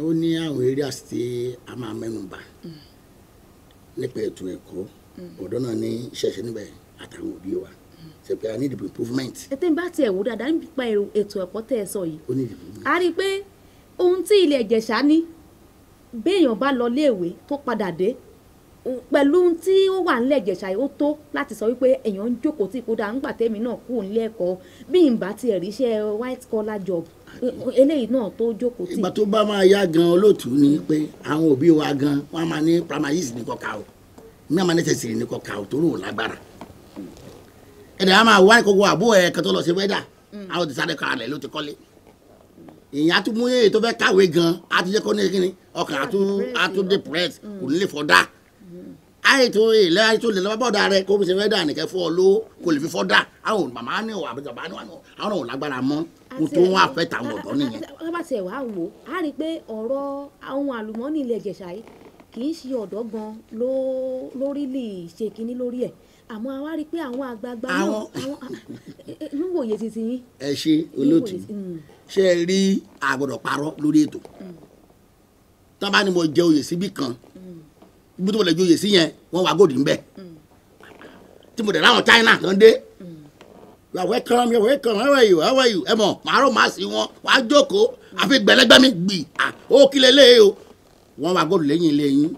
Ó ní àwọn areas tí a máa mẹ́nu bà nípa ètò ẹ̀kọ́. Ọ̀dọ́ náà ní iṣẹ́ ṣe níbẹ̀ àtàwọn òbí wa ṣe pé a need improvement. Ẹ tẹ́ ń bá tiẹ̀ wò dáadáa nípa ètò ẹ̀kọ́ tẹ́ ẹ sọ yìí, ó need improvement. A rí i pé ohun tí ilẹ̀ Ìjẹ̀ṣà ní, béèyàn bá lọ léèwé tó padà dé pẹ̀lú ohun tí ó wà nílẹ̀ Ìjẹ̀ṣà yìí, ó tó láti sọ wípé èèyàn ń jókòó tí kódà ńgbà tẹ́mi náà kú nílé ẹ̀kọ́ bí n bá tiẹ̀ ríṣẹ́ white collar job eléyìí náà tó jókòó tì. Ìgbà tó bá máa yá gan olóòtú ni pé àwọn òbí wa gan wọn máa ní primary ní kọkà o, ní àmà nẹ́sẹ̀sìrì ní kọkà o torí ò lágbára. Ẹ̀dẹ̀ á máa wá kókó àbó ẹ̀ kan tó lọ sí wẹ́dà, àwọn ti sáré kalẹ̀ ló ti kọ́lé. Ìyẹn á tún mú èyí tó fẹ́ kàwé gan á ti jẹ́ kó ní kíni ọkàn á tún depress, kò ní lè fọ́ dá. Àìtó ilẹ̀ àìtó lè lọ́wọ́ bọ́ọ̀dà rẹ kó fi ṣe wẹ́dà nìkẹ́ fún ọ ló kò lè fi fọ́ dà. Àwọn màmá ní ò àbí bàbá ní àwọn ò lágbára mọ́. Mo tó wọn àfẹ́ tàwọn ọ̀dọ́ nìyẹn. Tá bá tiẹ̀ wá wò á rí i pé ọ̀rọ̀ àwọn àlùmọ́ọ́nì ilẹ̀ Ìjẹ̀ṣà yìí kì í ṣe ọ̀dọ́ gan lórí lè ṣe kinní lórí ẹ̀. Àmọ́ a wá rí i pé àwọn àgbààgbà náà níwòye titi yín. Ẹ ṣe olóòtú, ṣé ẹ rí àgbọ̀dọ̀ parọ́ lórí ètò. Tá bá ní mo jẹ oyè síbì kan, ibi tó lè joyè sí yẹn wọ́n wá gòdì ńbẹ. Tí mo dẹ̀ láwọn China tó ń dé, you are welcome, you are welcome, how are you, how are you? Ẹ mọ̀ màárọ̀ màá sí wọn, wàá jókòó àfi gbẹlẹgbẹ mi gbì ó kílẹ̀ lé o. Wọ́n wá gòdì lẹ́yìn ilé yín,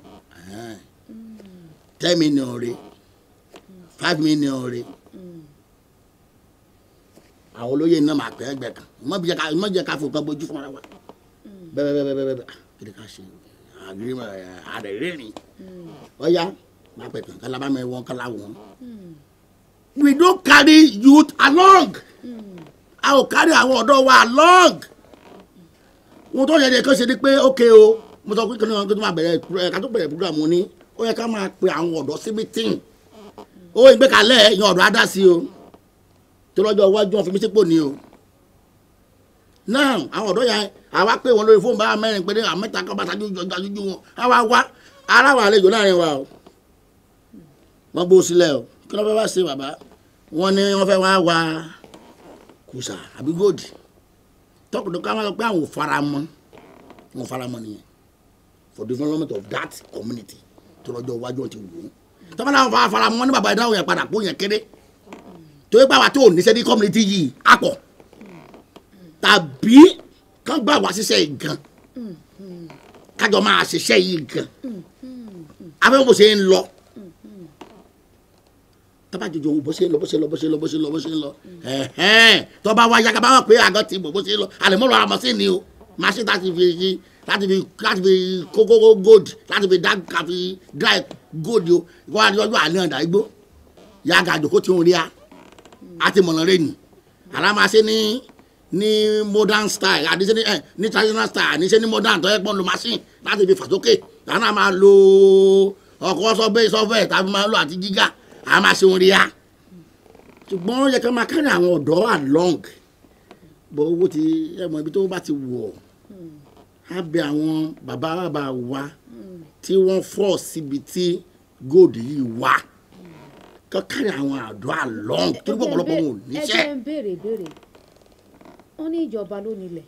10 million re, 5 million re. Àwọn olóyè náà máa pẹ́ ẹgbẹ́ kan, mọ̀ jẹ́ ká fò kan bójú fúnra wa. Bẹ́ẹ̀ bẹ́ẹ̀ bẹ́ẹ̀ bẹ́ẹ̀ kí ni ká ṣe? Agreement àrẹ̀rẹ̀rìn ọ̀ya máa pẹ̀ kàn kálábà mẹ́ wọn kálá wọn. We don't carry youth along. A ò carry àwọn ọ̀dọ́ wa along. Wọn tó yẹ kó ṣe ni pé ok o, mo sọ pé kí ni wọn tó máa bẹ̀rẹ̀ ká tó bẹ̀rẹ̀ program ní ó yẹ ká máa pe àwọn ọ̀dọ́ sí meeting. Ó ìgbékalẹ̀ ìyẹn ọ̀dọ́ á dá sí o. Tó lọ́jọ́ iwájú wọn fi mí sípò ní o. Now àwọn ọ̀dọ́ yẹn àwa pé wọn lórí fóònù bá mẹ́rin pé àwọn mẹ́ta kan bá ṣáájú ojú wọn àwa wá ara wà àlejò láàrin wa o. Wọ́n gbó sílẹ̀ o, kí ló fẹ́ wá ṣe bàbá? Wọ́n ní wọ́n fẹ́ wá wa kùsà àbí góòdì. Tọkùtù ká máa sọ pé àwọn ò fara mọ́, wọn ò fara mọ́ nìyẹn. for development of that community tó lọ́jọ́ iwájú wọn ti wò ó. Tọ́ba náà fara fara mọ́ ní bàbá ìdáhùn yẹn padà kó yẹn kéré torí pé àwa tó ò níṣẹ́ ní community yìí á pọ̀ tàbí kán gbà wá ṣiṣẹ́ yìí gan kájọ máa ṣiṣẹ́ yìí gan afẹ́ bó ṣe ń lọ tọ́ba jọjọ bó ṣe ń lọ bó ṣe ń lọ bó ṣe ń lọ bó ṣe ń lọ bó ṣe ń lọ ẹ̀hẹ́n tọ́ba wa yàgà bá wà pé àgọ́ ti bò bó ṣe ń lọ àlẹ́mọ́rọ̀ àmọ́ sí ni o machine láti fi láti fi kókó gold láti fi dá káfi dry gold o wọ́n á ní ọjọ́ àná ọ̀dà igbó yàgà àjòkó tí ń rí a àti mọ̀nà rẹ̀ nì àlá máa ṣe ní modern style àti ṣe ní traditional style àní ṣe ní modern tó yẹ pọ́n lo machine láti fi fàsókè àná máa lo ọkọ̀ sọ́bẹ̀ sọ́fẹ̀ tàbí máa lo àti gíga àá máa ṣe ń rí a ṣùgbọ́n ó yẹ ká máa kárí àwọn ọ̀dọ́ along bọ́ owó ti ẹ mọ̀ ibi tó bá ti wọ̀ á bẹ àwọn bàbá bàbá wa tí wọ́n fọ́ síbi tí gold yìí wà kọ́ kárí àwọn àdó along torí pé ọ̀pọ̀lọpọ̀ wọn ò níṣẹ́. Ẹ jẹ́ ń béèrè ìbéèrè. Wọ́n ní ìjọba ló nílẹ̀,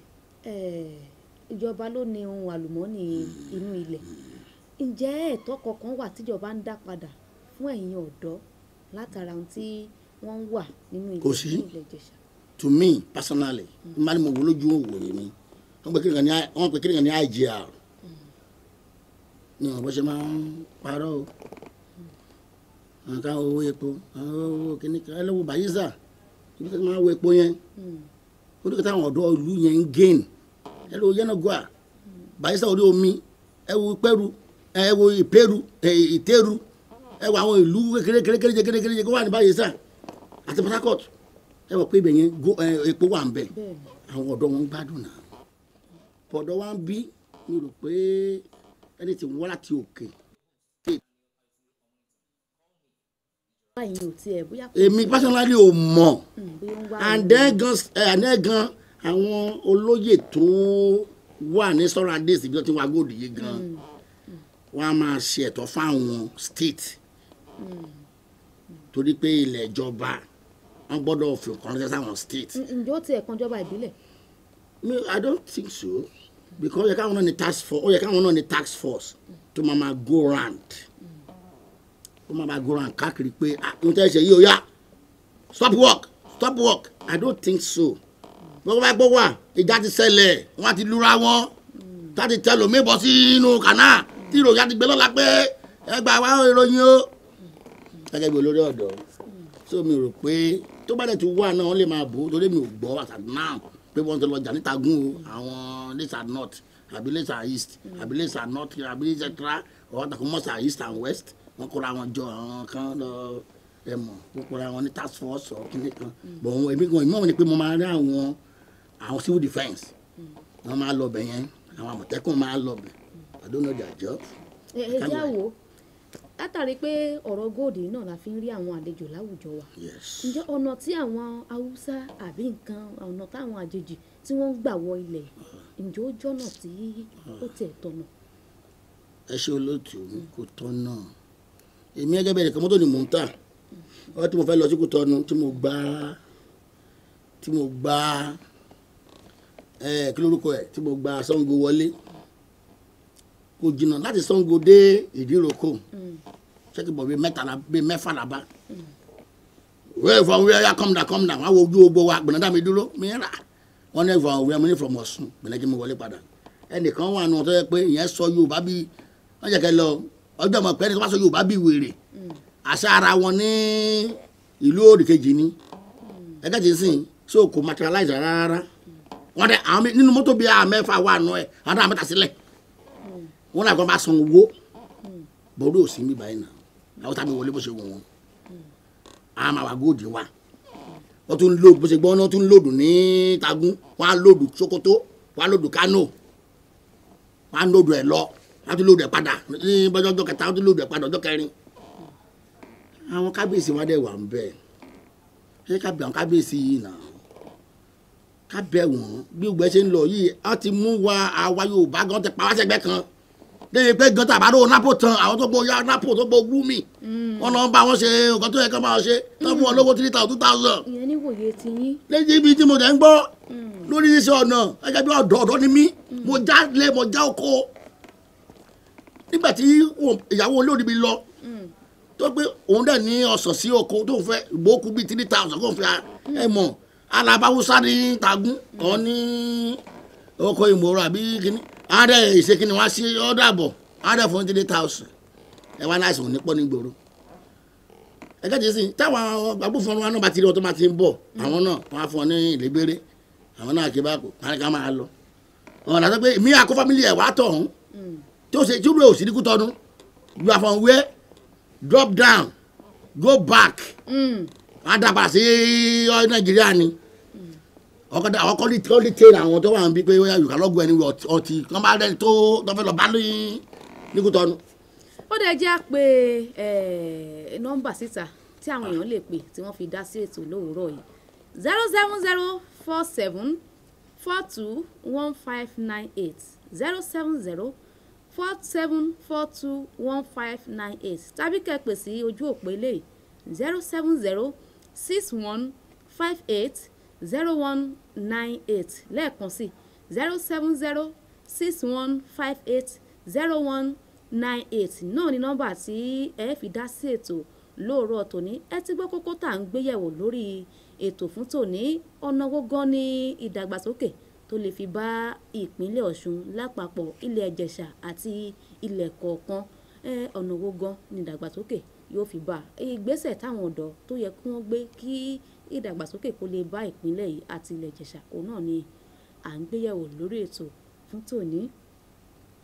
ìjọba ló ní ohun àlùmọ́ọ́nì inú ilẹ̀. Ǹjẹ́ ẹ̀tọ́ kankan wà tíjọba ń dá padà fún ẹ̀yin ọ̀dọ́ látara ohun tí wọ́n ń wà nínú ilẹ̀ Kò sí. ní ilẹ̀ Ìjẹ̀ṣà? To me personally, n bá ní mo wò lójú òwòye mi, wọ́n pe kíni kan ní IGR ní wọn bó ṣe máa ń parọ́ o. Àwọn kan owó epo, àwọn owó kíní kan, ẹ lọ́wọ́ Bayelsa ibi tí wọ́n máa ń wo epo yẹn, ó ní kí táwọn ọ̀dọ́ ìlú yẹn ń gain. Ẹ lọ́wọ́ Yenagoa, Bayelsa orí omi, ẹ wo Ìpẹ́rù, ẹ wo Ìpẹ́rù, ẹ Ìtẹ́rù, ẹ wo àwọn ìlú kékeré kékeré kékeré kó wà ní Bayelsa àti Port Harcourt. Ẹ wọ pé ibẹ̀ yẹn epo wà ń bẹ̀, àwọn ọ̀dọ́ wọn ń gbádùn náà. Ọ̀dọ́ wa ń bí mi rò pé ẹni tí wọ́n láti òkè. Báyìí ò tiẹ̀ bóyá kò Èmi personally ò mọ̀. Bóyá ó ń wá And then gan and then gan àwọn olóyè tó wà ní surroundings ibi tó ti wá gold yìí gan, wọ́n á máa ṣe ẹ̀tọ́ fáwọn state torí pé ilẹ̀ ìjọba wọ́n gbọ́dọ̀ fi nǹkan ránṣẹ́ sáwọn state. Ǹjẹ́ ó tiẹ̀ kan ìjọba ìbílẹ̀? Me, I don't think so because ó yẹ káwọn náà ní task force, ó yẹ káwọn náà ní task force tó máa máa go round, ó máa máa go round káàkiri pé, "Ah, n tẹ́ ṣe yìí ó yá, stop work, stop work." I don't think so. Gbogbo bá gbọ́ wà ìjà ti ṣẹlẹ̀, wọ́n á ti lura wọn tá ti tẹ lómi bọ́ sínú kànáà tí ìròyìn á ti gbé lọ́la pé ẹ gbà wá ìròyìn o gẹ́gẹ́ bí olórí ọ̀dọ́. So mi rò pé tó bá dẹ̀ ti wà náà wọ́n lè máa bò ó torí mi ò gbọ́ as at now pé wọ́n ti lọ jà níta gún o, àwọn Lẹ́sà North àbí Lẹ́sà East àbí Lẹ́sà North àbí etc or Takumọ́sà East and West, wọ́n kóra wọn jọ, àwọn kan lọ, ẹ mọ̀, wọ́n kóra wọn ní task force or kíní kan. But òun èmi gan ìmọ̀ ni pé mo máa rí àwọn civil defence, wọ́n máa lọ bẹ̀ yẹn, àwọn Àmọ̀tẹ́kùn máa lọ bẹ̀. I don't know their job. Ẹ jẹ́ àwò látàrí pé ọ̀rọ̀ gold náà la fi ń rí àwọn àlejò láwùjọ wa. Ǹjẹ́ ọ̀nà tí àwọn Haúsá àbí nǹkan ọ̀nà táwọn àjèjì tí wọ́n ń gbà wọ ilẹ̀, ǹjẹ́ ó jọ́nà tí ó tiẹ̀ tọ̀nà? Ẹ ṣe olóòtú, kò tọ̀nà. Èmi gẹ́gẹ́ bẹ́ẹ̀ nìkan, mọ́tò ni mò ń tà. Ọwọ́ tí mo fẹ́ lọ sí Kútọ́nù tí mo gba ẹ kí lórúkọ ẹ, tí mo gba Ṣàngó wọlé, kò jìnnà láti Ṣàngó dé Ìdíròkò, ṣẹ́kì bọ̀ bíi mẹ́tàlá bíi mẹ́fà làbá where from, where ya, come down, come down. Wọ́n á wo ojú ogbó wa gbọ̀nà dá mi dúró mi rà wọ́n ní from where, mo ní from Ọ̀ṣun. Gbọ̀nà kí mi wọlé padà. Ẹnìkan wà nù tó yẹ pé ìyẹn sọ Yorùbá bíi wọ́n jẹ́ kẹ́ lọ ọjọ́ mọ̀ pé ẹni tó bá sọ Yorùbá bíi wèrè, àṣà ara wọn ní ìlú òdì kejì ni ẹgẹ́ ti sìn, so kò materialize rárá. Wọ́n dẹ àwọn nínú mọ́tò bíi àmẹ́fà wà nù ẹ̀, àwọn náà mẹ́ta sílẹ̀, wọ́n náà kọ́ bá san owó bọ́ọ̀dù òsì mi báyìí náà, àwọn tàbí wọlé bó ṣe wù wọ́n. Àwọn máa wà gold wa, wọ́n tún load bó ṣe gbọ́, wọ́n tún load ní Tagun, wọ́n á load Sokoto, wọ́n á load Kano, wọ́n á load ẹ̀ lọ, wọ́n á tún load ẹ̀ padà ní bọ́jọ́ ọjọ́ kẹta, wọ́n tún load ẹ̀ padà ọjọ́ kẹrin. Àwọn kábíyèsí wa dẹ̀ wà ń bẹ̀. Ṣé ká bẹ̀ àwọn kábíyèsí yìí náà, ká bẹ̀ wọ́n bí gbogbo ẹ ṣe ń lọ yìí? Á ti mú wa, àwa Yorùbá gan ti pa wá sẹ́gbẹ́ kan débi pé gan tàbá ló nápò tán, àwọn tó gbọ́ ya nápò tó gbọ́ gúmi, wọn lọ bá wọn ṣe nǹkan tó yẹ kán bá wọn ṣe tó fún wọn lówó 3,000, 2,000. Ìyẹn níwòye ti yín. Lẹ́yìn ibi tí mo dẹ̀ ń gbọ́ lórí iṣẹ́ ọ̀nà gẹ́gẹ́ bí ọ̀dọ́ ọ̀dọ́ ni mí, mo já lé, mo já oko. Nígbà tí ìyàwó olóòdì mi lọ tó pé òun dẹ̀ ní ọ̀sán sí oko tó ń fẹ́ ìgbókù bíi 3,000 kó ń fi ẹ mọ̀ alábáwúsá ní tagún kan ní oko ìmọ̀ràn àbí kíní àádẹ́ ìṣe kíní wá sí ọ̀dà àbọ̀ àádẹ́ fún 3,000 ẹ wá láìsàn òní pọ̀ ní gbòòrò. Ẹgbẹ́ tí sìn táwọn agbófinró wa náà bá ti rí wọn tó máa ti ń bọ̀ àwọn náà wọ́n á fún ọ ní ìlébéré àwọn náà kí bá kó wọn ká máa lọ. Ọ̀nà àti pé mi àkó fámìlì ẹ̀ wá tọ̀ ọ̀hún tí ó ṣe tí ó rẹ̀ òsì ní Kútọ́nù you are from where? Drop down, go back. Wọ́n á dá padà sí Nàìjíríà ni. Àwọn kọ́ lè tẹ̀lé àwọn tó wà níbi pé you cannot go anywhere ọtí kọ́ bá rẹ̀ tó fẹ́ lọ bá ní Kútọ́nù. Ó dẹ̀ jẹ́ pé nọ́mbà síta tí àwọn èèyàn lè pè tí wọ́n fi dá sí ètò lówùúrọ̀ yìí 070 47 42 1598 070 47 42 1598 tàbí kẹ́ pè sí ojú òpó eléyìí 070 61 58 0198 lẹ́ẹ̀kan sí 070 61 58 0198 náà ni nọ́mbà tí ẹ fi dá sí ètò lóòrọ̀ tòní. Ẹ ti gbọ́ kókó tá à ń gbéyẹ̀wò lórí ètò fún tòní, ọ̀nà wo gan ni ìdàgbàsókè tó lè fi bá ìpínlẹ̀ Ọ̀ṣun lápapọ̀, ilẹ̀ Ìjẹ̀ṣà àti ilẹ̀ kọ̀ọ̀kan, ọ̀nà wo gan ni ìdàgbàsókè yóò fi bá ìgbésẹ̀ táwọn ọ̀dọ́ tó yẹ kí wọ́n gbé kí ìdàgbàsókè kó lè bá ìpínlẹ̀ yìí àti ilẹ̀ Ìjẹ̀ṣà, òun náà ni à ń gbéyẹ̀wò lórí ètò fún tòní.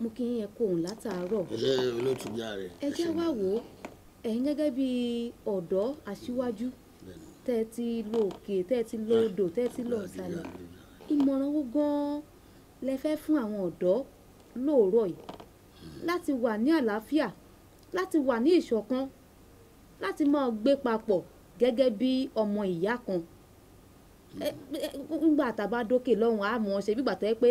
Mo kí yín ẹ kú òun látàárọ̀. Ẹ olóòtú járe. Ẹ jẹ́ wá wò ó, ẹ̀yin gẹ́gẹ́ bí ọ̀dọ́ aṣíwájú tẹ́ ẹ ti lọ òkè, tẹ́ ẹ ti lọ odò, tẹ́ ẹ ti lọ ìsàlẹ̀, ìmọ̀ràn wo gan-an lẹ fẹ́ fún àwọn ọ̀dọ́ lóòrọ̀ yìí láti wà ní àlàáfíà, láti wà ní ìṣọ̀kan, láti máa gbé papọ̀ gẹ́gẹ́ bí ọmọ ìyá kan? Nígbà tá a bá dókè lọ́hùn á mọ̀ ọ́ ṣe bí gbà tó yẹ pé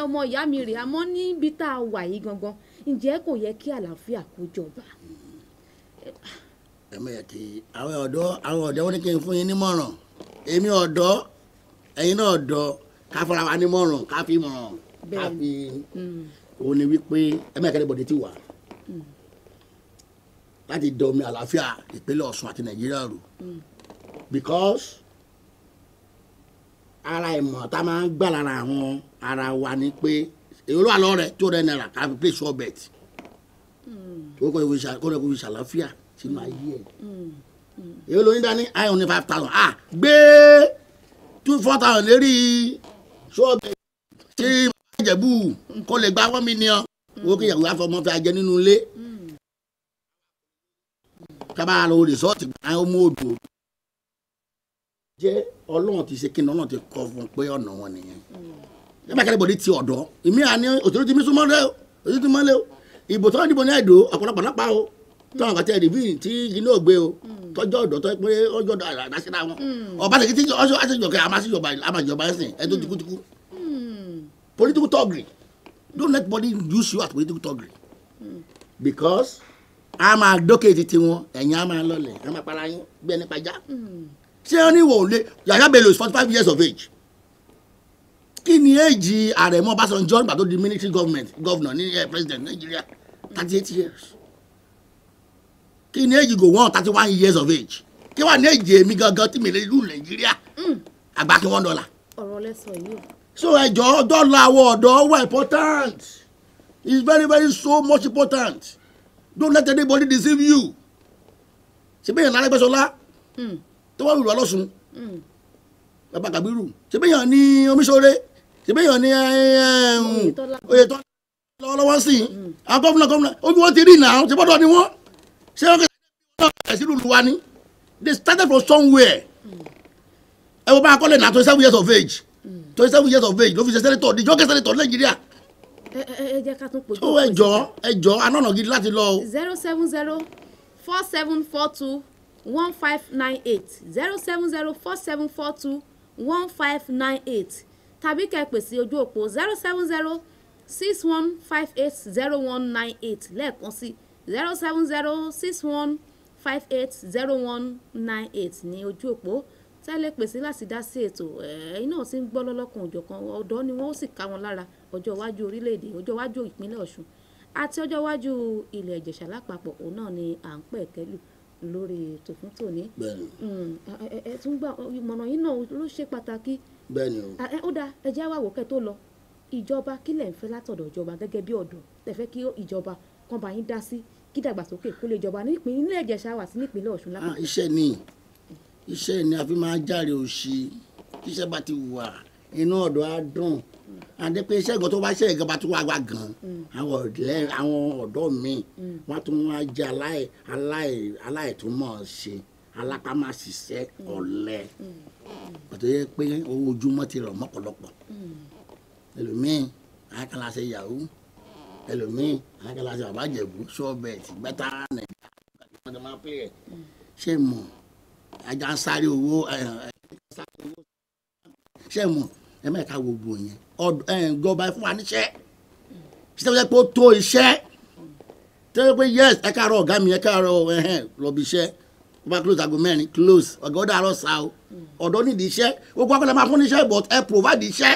ọmọ ìyá mi rè, àmọ́ níbi tá a wà yìí gangan ǹjẹ́ kò yẹ kí àlàáfíà kó jọba? Ẹ mọ̀ yẹ kí àwọn ọ̀dọ́ wọn ní kí n fún yín nímọ̀ràn. Èmi ọ̀dọ́, ẹ̀yin náà ọ̀dọ́, ká fara wa nímọ̀ràn, ká fi mọ̀ràn, ká fi òun ni wípé ẹ mọ̀ kẹ́lẹ́ bọ̀dé ti wà láti dọ̀ omi àlàáfíà ìpínlẹ̀ Ọ̀ṣun àti Nàìjíríà rú, because ara ìmọ̀ tá a máa ń gbà lára àwọn ara wa ni pé èyí ló wà lọ́rẹ̀ tó rẹ̀ náírà ká fi play sure bet kó lè fi ṣàlàáfíà sínú ayé ẹ̀. Èyí ló ní dání i only 5,000 gbé 2-4,000 lérí sure bet tí Ìjẹ̀bú kó lè gba 1 million owó kí ìyàwó àfọmọ́ fi ajẹ nínú ilé kábàá lọ rìsọ́ọ̀tì gbà ó mú odò jẹ́. Ọlọ́run ti ṣe kí ni Ọlọ́run ti kọ́ fún un pé ọ̀nà wọn nìyẹn. Ẹ bá kẹ́lẹ́ bọ̀dé ti ọ̀dọ́ èmi àní òṣèlú ti mí súnmọ́ lé o, òṣèlú ti mọ́ lé o. Ìbò tó ń dìbò ní Ẹdó ọ̀pọ̀lọpọ̀ lápá o, tó àwọn àti ẹ̀dìbí tí iná ògbé o, tọ́jọ́ ọ̀dọ́ tó pé ọjọ́ ọ̀dọ́ àdásíra wọn. Ọba tẹ̀kí tí ọjọ́ àṣejọ̀kẹ́ àmàṣìjọba ẹ̀sìn ẹ̀ tó tikútikú. Political thuggery, don't let body use you as political thuggery, because a máa dókè titi wọn, ẹ̀yin a máa lọlẹ̀, a máa para yín bí ẹni pajá. Ṣé ó ní wò lé Yahaya Bello is 45 years of age. Kí ni èjì Àrẹ̀mú Ọbásanjọ́ nígbà tó di military government governor ní president Nigeria? 38 years. Kí ni èjì Gowon? 31 years of age. Kí wàá ní èjì èmi gangan tí mi lè lù Nàìjíríà àgbà kí $1. Ọ̀rọ̀ lẹ́sọ̀ yìí o. So ẹjọ́ dọ́là àwọn ọ̀dọ́ wà important. It's very very so much important. Don't let anybody deceive you. Ṣé bẹ́ẹ̀ yẹn Arẹ́gbẹ́ṣọlá tó wà lùwà lọ́sùn bàbá Kàbírù, ṣé bẹ́ẹ̀ yẹn ní Omiṣore, ṣé bẹ́ẹ̀ yẹn ní Oyètọ́lá lọ́wọ́lọ́wọ́ sí i. Àwọn gómìnà ojú wọn ti rí ìnà ṣe bọ́dọ̀ ni wọ́n ṣé wọ́n kẹ́ sí lùlù wa ni. They started from somewhere. Ẹ wo bá a kọ́lé náà 27 years of age, 27 years of age ló fi ṣe sẹ́nẹ́tọ̀, the youngest senator Nàìjíríà. Ẹ jẹ́ ká tún pòjú. Ó ẹjọ́ anọ́nà gidi láti lọ o. 070 47 42 1598 070 47 42 1598 tàbí kẹ́ pè sí ojú òpó 070 61 58 0198 lẹ́ẹ̀kan sí 070 61 58 0198 ní ojú òpó tẹ́lẹ̀ pèsè láti dá sí ètò. Ẹ̀yin náà ti ń gbọ́ lọ́lọ́kan òjọ̀kan, ọ̀dọ́ ni wọ́n ó sì ká wọn lára ọjọ́ iwájú orílẹ̀-èdè, ọjọ́ iwájú ìpínlẹ̀ Ọ̀ṣun. àti ọjọ́ iwájú ilẹ̀ Ìjẹ̀ṣà lápapọ̀ òun náà ni à ń pẹ̀ kẹ́lù lórí ètò fún tòní. Ẹ tún gbà ìmọ̀ràn yìí náà ló ṣe pàtàkì. Bẹ́ẹ̀ni o. Ó dáa, ẹ jẹ́ wá wò kẹ́ tó lọ. Ìjọba kí lẹ̀ ń fẹ́ látọ̀dọ̀ ìjọba gẹ́gẹ́ bí ọ̀dọ́ tẹ́ fẹ́ kí ìjọba kan bá yín dá sí kí dàgbàsókè kó lè jọba nípínlẹ̀ Ìjẹ̀ṣà wà sí nípínlẹ̀ Ọ̀ṣun lápapọ̀. Iṣẹ́ ni a fi máa járe òṣì. Iṣẹ́ bá ti wà inú ọ̀dọ́ á dùn. Àti pé iṣẹ́ ìgbọ́n tó bá ṣe ìjọba tó wá wá gan, àwọn ọ̀dọ́ míì wọ́n tún wá jẹ́ aláìtúmọ̀ ṣe, alápámáṣiṣẹ́, ọ̀lẹ. Pàtó yẹ pé owó ojúmọ́ ti rọ̀ mọ́pọ̀lọpọ̀. Ẹlòmíì àkàlàṣe yahoo, ẹlòmíì àkàlàṣe bàbá Ìjẹ̀bú, ṣọ́ọ̀bẹ̀tì gbẹ́tà nàìjíríà. Ṣé mọ̀ ajá ń sáré owó? Ṣé mọ̀ ẹ mẹ́ta gbogbo yẹn ìjọba fún wa níṣẹ́ ṣiṣẹ́ tó yẹ pé ó tó iṣẹ́ tó yẹ pé yes ẹ káàárọ̀ ọ̀gá mi, ẹ káàárọ̀ ẹ̀hẹ́n lọ bí iṣẹ́. Ó bá close aago 4 close, ọ̀gá ó dàárọ̀ sá o. Ọ̀dọ́ nídìí iṣẹ́, gbogbo akọ́lá máa fún níṣẹ́, but ẹ provide iṣẹ́.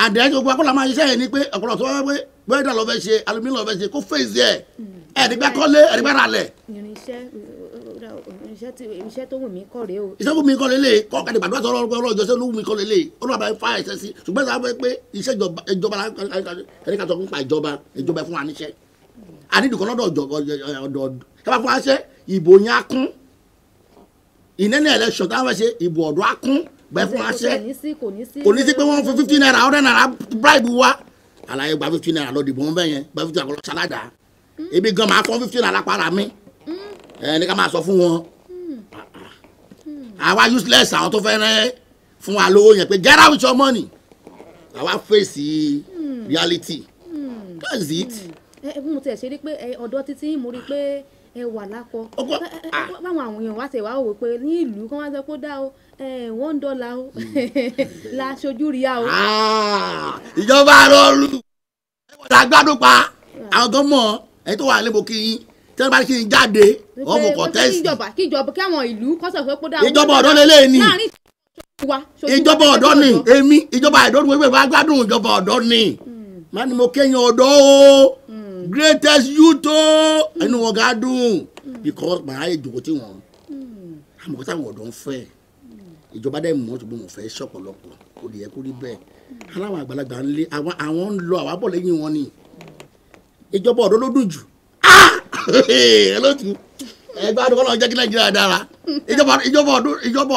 Àdé gbogbo akọ́lá máa ṣiṣẹ́ yẹn ni pé ọ̀pọ̀lọpọ̀ tó wá pé bẹ́ẹ̀dà lọ́ fẹ́ ṣe, alumílọ̀ lọ́ fẹ́ ṣe, kó fèsì ẹ̀ ẹ̀ẹ́dẹ́gbẹ́ kọ́lé, ẹ̀ẹ́dẹ́gbẹ́ ralẹ̀. Iṣẹ́ tó wù mí kọ́ rèé o. Iṣẹ́ tó wù mí kọ́ lélẹ̀, kọ́ kàdé gbàdúrà sọ̀rọ̀ ọlọ́run ìjọsìn ló wù mí kọ́ lélẹ̀, Ọlọ́run àbá fa ẹ̀ṣẹ̀ sí. Ṣùgbọ́n sábà fẹ́ pé iṣẹ́ ìjọba ẹni ká sọ fún pa ìjọba fún wa níṣẹ́. Ànídìkọ́ lọ́dọ̀ ọ̀dọ̀ kábà fún wa ṣẹ́, ìbò yẹn á kún. Ìnẹ́nẹ́ election táwọn fẹ́ ṣe, ìbò ọ̀dọ́ á kún bẹ́ẹ̀ fún wa ṣẹ́. Kò ní sí pé wọ́n fi 50 naira 100 naira bribe wa. Àlàyé gba 50 naira lọ dìbò wọn bẹ́ẹ̀ yẹn, gba 50 naira lọ ṣaládàá. Ebi gan máa fọ́n 50 naira lápára mi. Ẹ ní ká máa sọ fún wọn. Àwa useless àwọn tó fẹ́ rẹ́ fún wa lówó yẹn pé get out with your money. Àwa face reality. That's it. Ẹ bí mo tiẹ̀ ṣe rí pé ọ̀dọ́ títí mo rí pé ẹ wà lákọ. Báwọn àwọn èèyàn wá tẹ̀ wá wò pé ní ìlú kan wá sọ pé ó dá o $1 o la ṣojú rí a o. Ìjọba rọrùn ẹ gbádùn pa àwọn tó mọ̀ ẹ tó wà lébò kí yín tí wọ́n bá kí n jáde ọmọ kọ̀tẹ́sì. Kíjọba kí àwọn ìlú kọ́ sọ pé kó dá. Ìjọba ọ̀dọ́ lélẹ̀ ni. Ìjọba ọ̀dọ́ ni èmi, ìjọba ọ̀dọ́ ni wípé gbádùn ìjọba ọ̀dọ́ ni. Má ní mo kéèyàn ọ̀dọ́ o, greatest youth o, ẹnu wọn gá dùn because màá yẹ jòkó tí wọn. Àmọ́ táwọn ọ̀dọ́ ń fẹ́ ìjọba dẹ̀ mọ́ ṣùgbọ́n mo fẹ́ ṣọ̀pọ̀lọpọ̀ kò lè yẹ kó rí bẹ́ẹ̀. Aláwọn àgbàlagbà ń lé àwọn ń lọ àwọn abọ̀ lẹ́yìn wọn ni. Ìjọba ọ̀dọ́ ló dùn jù. Ẹlọ́tù ẹgbẹ́ àdúgbò náà jẹ́ kí Nàìjíríà dára. Ìjọba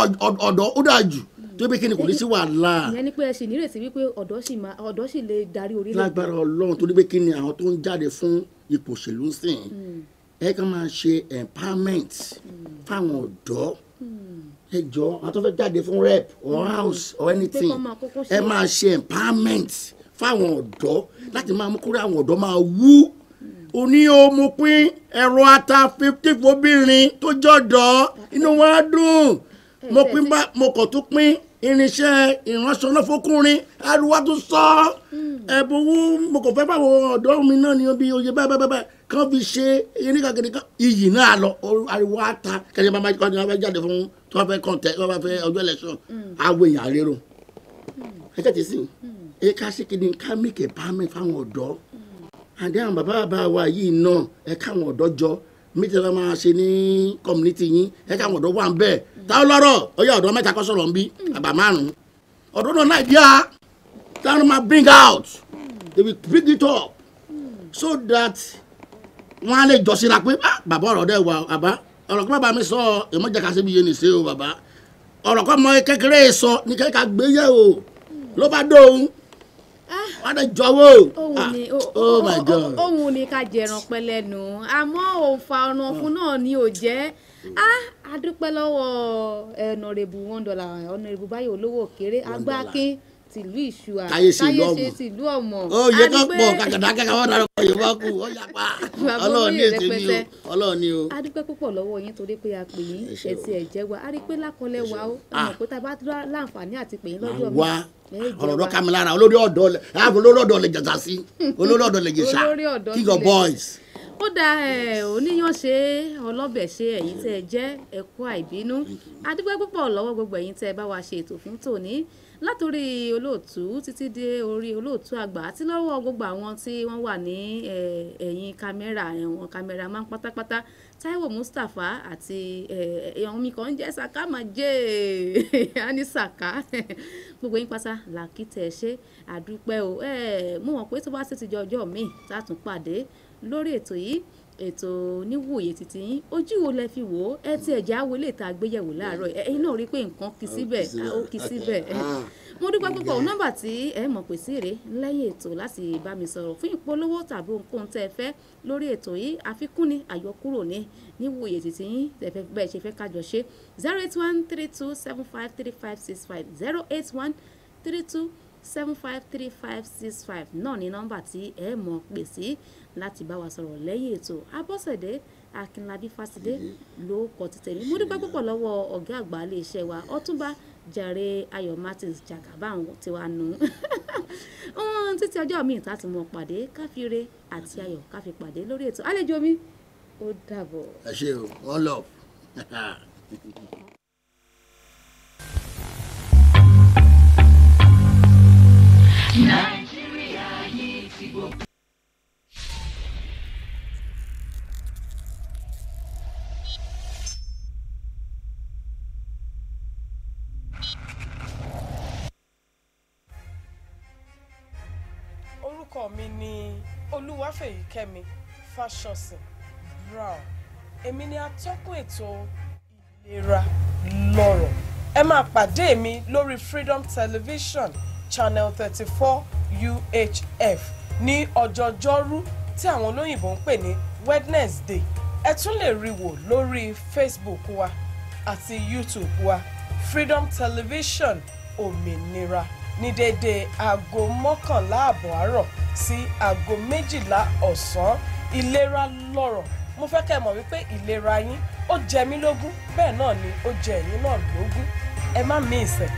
ọ̀dọ́ ó dáa jù tó bí kíni kò ní sí wàhálà. Ìyẹn ni pé ẹ sì nírètí wípé ọ̀dọ́ sì lè darí orílẹ̀. Lágbára Ọlọ́run tó ní pé kíni àwọn tó ń jáde fún ipò òṣèlú ń sìn ẹ kàn máa ṣe empowerment fáwọn ọ̀dọ́. Ẹ jọ àwọn tó fẹ́ jáde fún rep or house or anything, ẹ máa ṣe empowerment fáwọn ọ̀dọ́ láti máa mú kúrò àwọn ọ̀dọ́ máa wú. Òní o mo pín ẹ̀rọ ata 50 fóbìnrin tó jọ̀dọ̀, inú wọn á dùn. Mo pín bá mo kàn tún pín irinṣẹ́ ìránṣọ náà fọkùnrin, ariwo á tún sọ. Ẹ̀bùn owó mo kàn fẹ́ fáwọn ọ̀dọ́ mi náà ni bí oyè báyìí báyìí kàn fi ṣe irinká kìnìkan iyì náà lọ, ariwo á ta. Kẹ́ni bá máa jáde fún tó bá fẹ́ kọ́ńtẹ́ tó bá fẹ́ ọjọ́ election, awo èèyàn àrérò. Ẹ tẹ́tí sí i, ẹ ká ṣe kí ni ká make empowerment fáwọn ọ̀dọ́. Àdé àwọn bàbá bàbá wa yìí náà ẹ káwọn ọ̀dọ́ jọ mítí ẹ máa ṣe ní community yín, ẹ káwọn ọ̀dọ́ wà ń bẹ̀. Táwọn lọ́rọ̀ ọyá ọ̀dọ́ 3 kọ́ sọ̀rọ̀ ń bí àbá 5 ọ̀dọ́ náà nàìjíríà táwọn máa bring out, they will bring it up so that wọ́n á lè jọ síra pé bàbá ọ̀rọ̀ dẹ̀ wà bàbá ọ̀rọ̀ kí bàbá mi sọ ìmọ̀jà kà síbi yẹn nìṣe o bàbá ọ̀rọ̀ kọ́ mọ kékeré sọ ní kékeré gbé yẹ̀ o ló bá dóhun. Oh my God. Ohun ni ká jẹran pẹ́ lẹ́nu àmọ́ òǹfà ọ̀nà ọ̀fun náà ni ò jẹ́. A dúpẹ́ lọ́wọ́ ọ̀nàrẹ́bù $1 ọ̀nàrẹ́bù Báyọ̀ Olówó Òkèrè Agbákin tìlú Ìṣùà Táyé ṣe tìlú Ọ̀mọ̀. Ó yẹ kó pọ̀ kàkàdá kàkà wọ́n darúgbó Yorùbá kù ó yapa Ọlọ́run ní ètò ní o Ọlọ́run ní o. A dúpẹ́ púpọ̀ lọ́wọ́ yín torí pé a pè yín ẹtì ẹ̀ jẹ́ wa, a rí pé lákọlẹ̀ wa ó mọ̀ pé tá a bá láǹfààní àti pè yín lọ́jọ́ mi. Ọ̀rọ̀ ọ̀dọ́ ká mi lára olórí ọ̀dọ́ olórí ọ̀dọ́ lè jàjà sí olórí ọ̀dọ́ lè jẹ̀ṣà king of boys. Ó dáa, ẹ oníyàn ṣe, ọlọ́bẹ̀ ṣe, ẹ̀yin tẹ́ ẹ jẹ́ ẹ̀kọ́ àìbínú. Adúpẹ́ púpọ̀ lọ́wọ́ gbogbo ẹ̀yin tẹ́ ẹ bá wa ṣe ètò fún tòní, látòrí olóòtú títí dé orí olóòtú àgbà, àti lọ́wọ́ gbogbo àwọn tí wọ́n wà ní ẹ̀yìn kámẹ́rà, ẹ̀wọ̀n kámẹ́rà máa ń pátápátá, Táíwò Mustapha àti ẹ̀hún mi kàn ń jẹ́ Saka Maje ani Saka. Gbogbo yín pátá làkì tẹ̀ ẹ ṣe, àdúpẹ́ o. Mo mọ̀ pé tó bá sì ti jọ ọjọ́ míì tá a tún pàdé lórí ètò yìí, ètò Níwòye títí yín, ojú wo lẹ fi wò ó? Ẹ ti ẹ̀jẹ̀ á wọlé ìta àgbéyẹ̀wò láàárọ̀. Ẹ̀yin náà rí i pé nǹkan kì síbẹ̀, ó kì síbẹ̀. Mo dúpẹ́ púpọ̀. Nọ́mbà tí ẹ mọ̀ pé sí rèé lẹ́yìn ètò láti bá mi sọ̀rọ̀ fún ìpolówó tàbí ohunkóhun tẹ́ ẹ fẹ́ lórí ètò yìí, àfikún ni, àyọkúrò ní Níwòye títí yín, bẹ́ẹ̀ ṣe fẹ́ kájọ ṣe: 08132753565, 08132753565 náà ní nọ́mbà tí ẹ mọ̀ pè sí láti bá wa sọ̀rọ̀ lẹ́yìn ètò. Abọ́sẹ̀dé Akínlábí Fásidé ló kọ títẹ̀ mi. Mo dúpẹ́ púpọ̀ lọ́wọ́ ọ̀gá àgbà iléeṣẹ́ wa, Ọ̀túnba Jàre Ayọ̀ Martins Jagaban tiwa nù. Títí ọjọ́ míì tá a ti mọ̀ pàdé, káfíire àti ayọ̀ káfí pàdé lórí ètò. Àlejò mi, ó dàbọ̀. Ẹ ṣé o, one love. Nàìjíríà yìí ti gbogbo. Orúkọ mi ni Olúwafẹ́yìkẹ́mi Fáṣọsìn Brown. Èmi ni atọ́kùn ètò Ìlera Lọ́rọ̀. Ẹ máa pàdé mi lórí Freedom Television Channel 34 UHF ní ọjọ́jọ́rú tí àwọn olóyìnbó ń pè ní Wednesday. Ẹ tún lè rí wò lórí Facebook wa àti YouTube wa, Freedom Television Òmìnira, ní déédéé 11:30 àárọ̀ sí 12:00 ọ̀sán. Ìlera Lọ́rọ̀, mo fẹ́ kẹ́ ẹ mọ̀ wípé ìlera yín ó jẹ mí lógún, bẹ́ẹ̀ náà ni ó jẹ ẹ̀yin náà lógún. Ẹ má mí ìsẹ̀.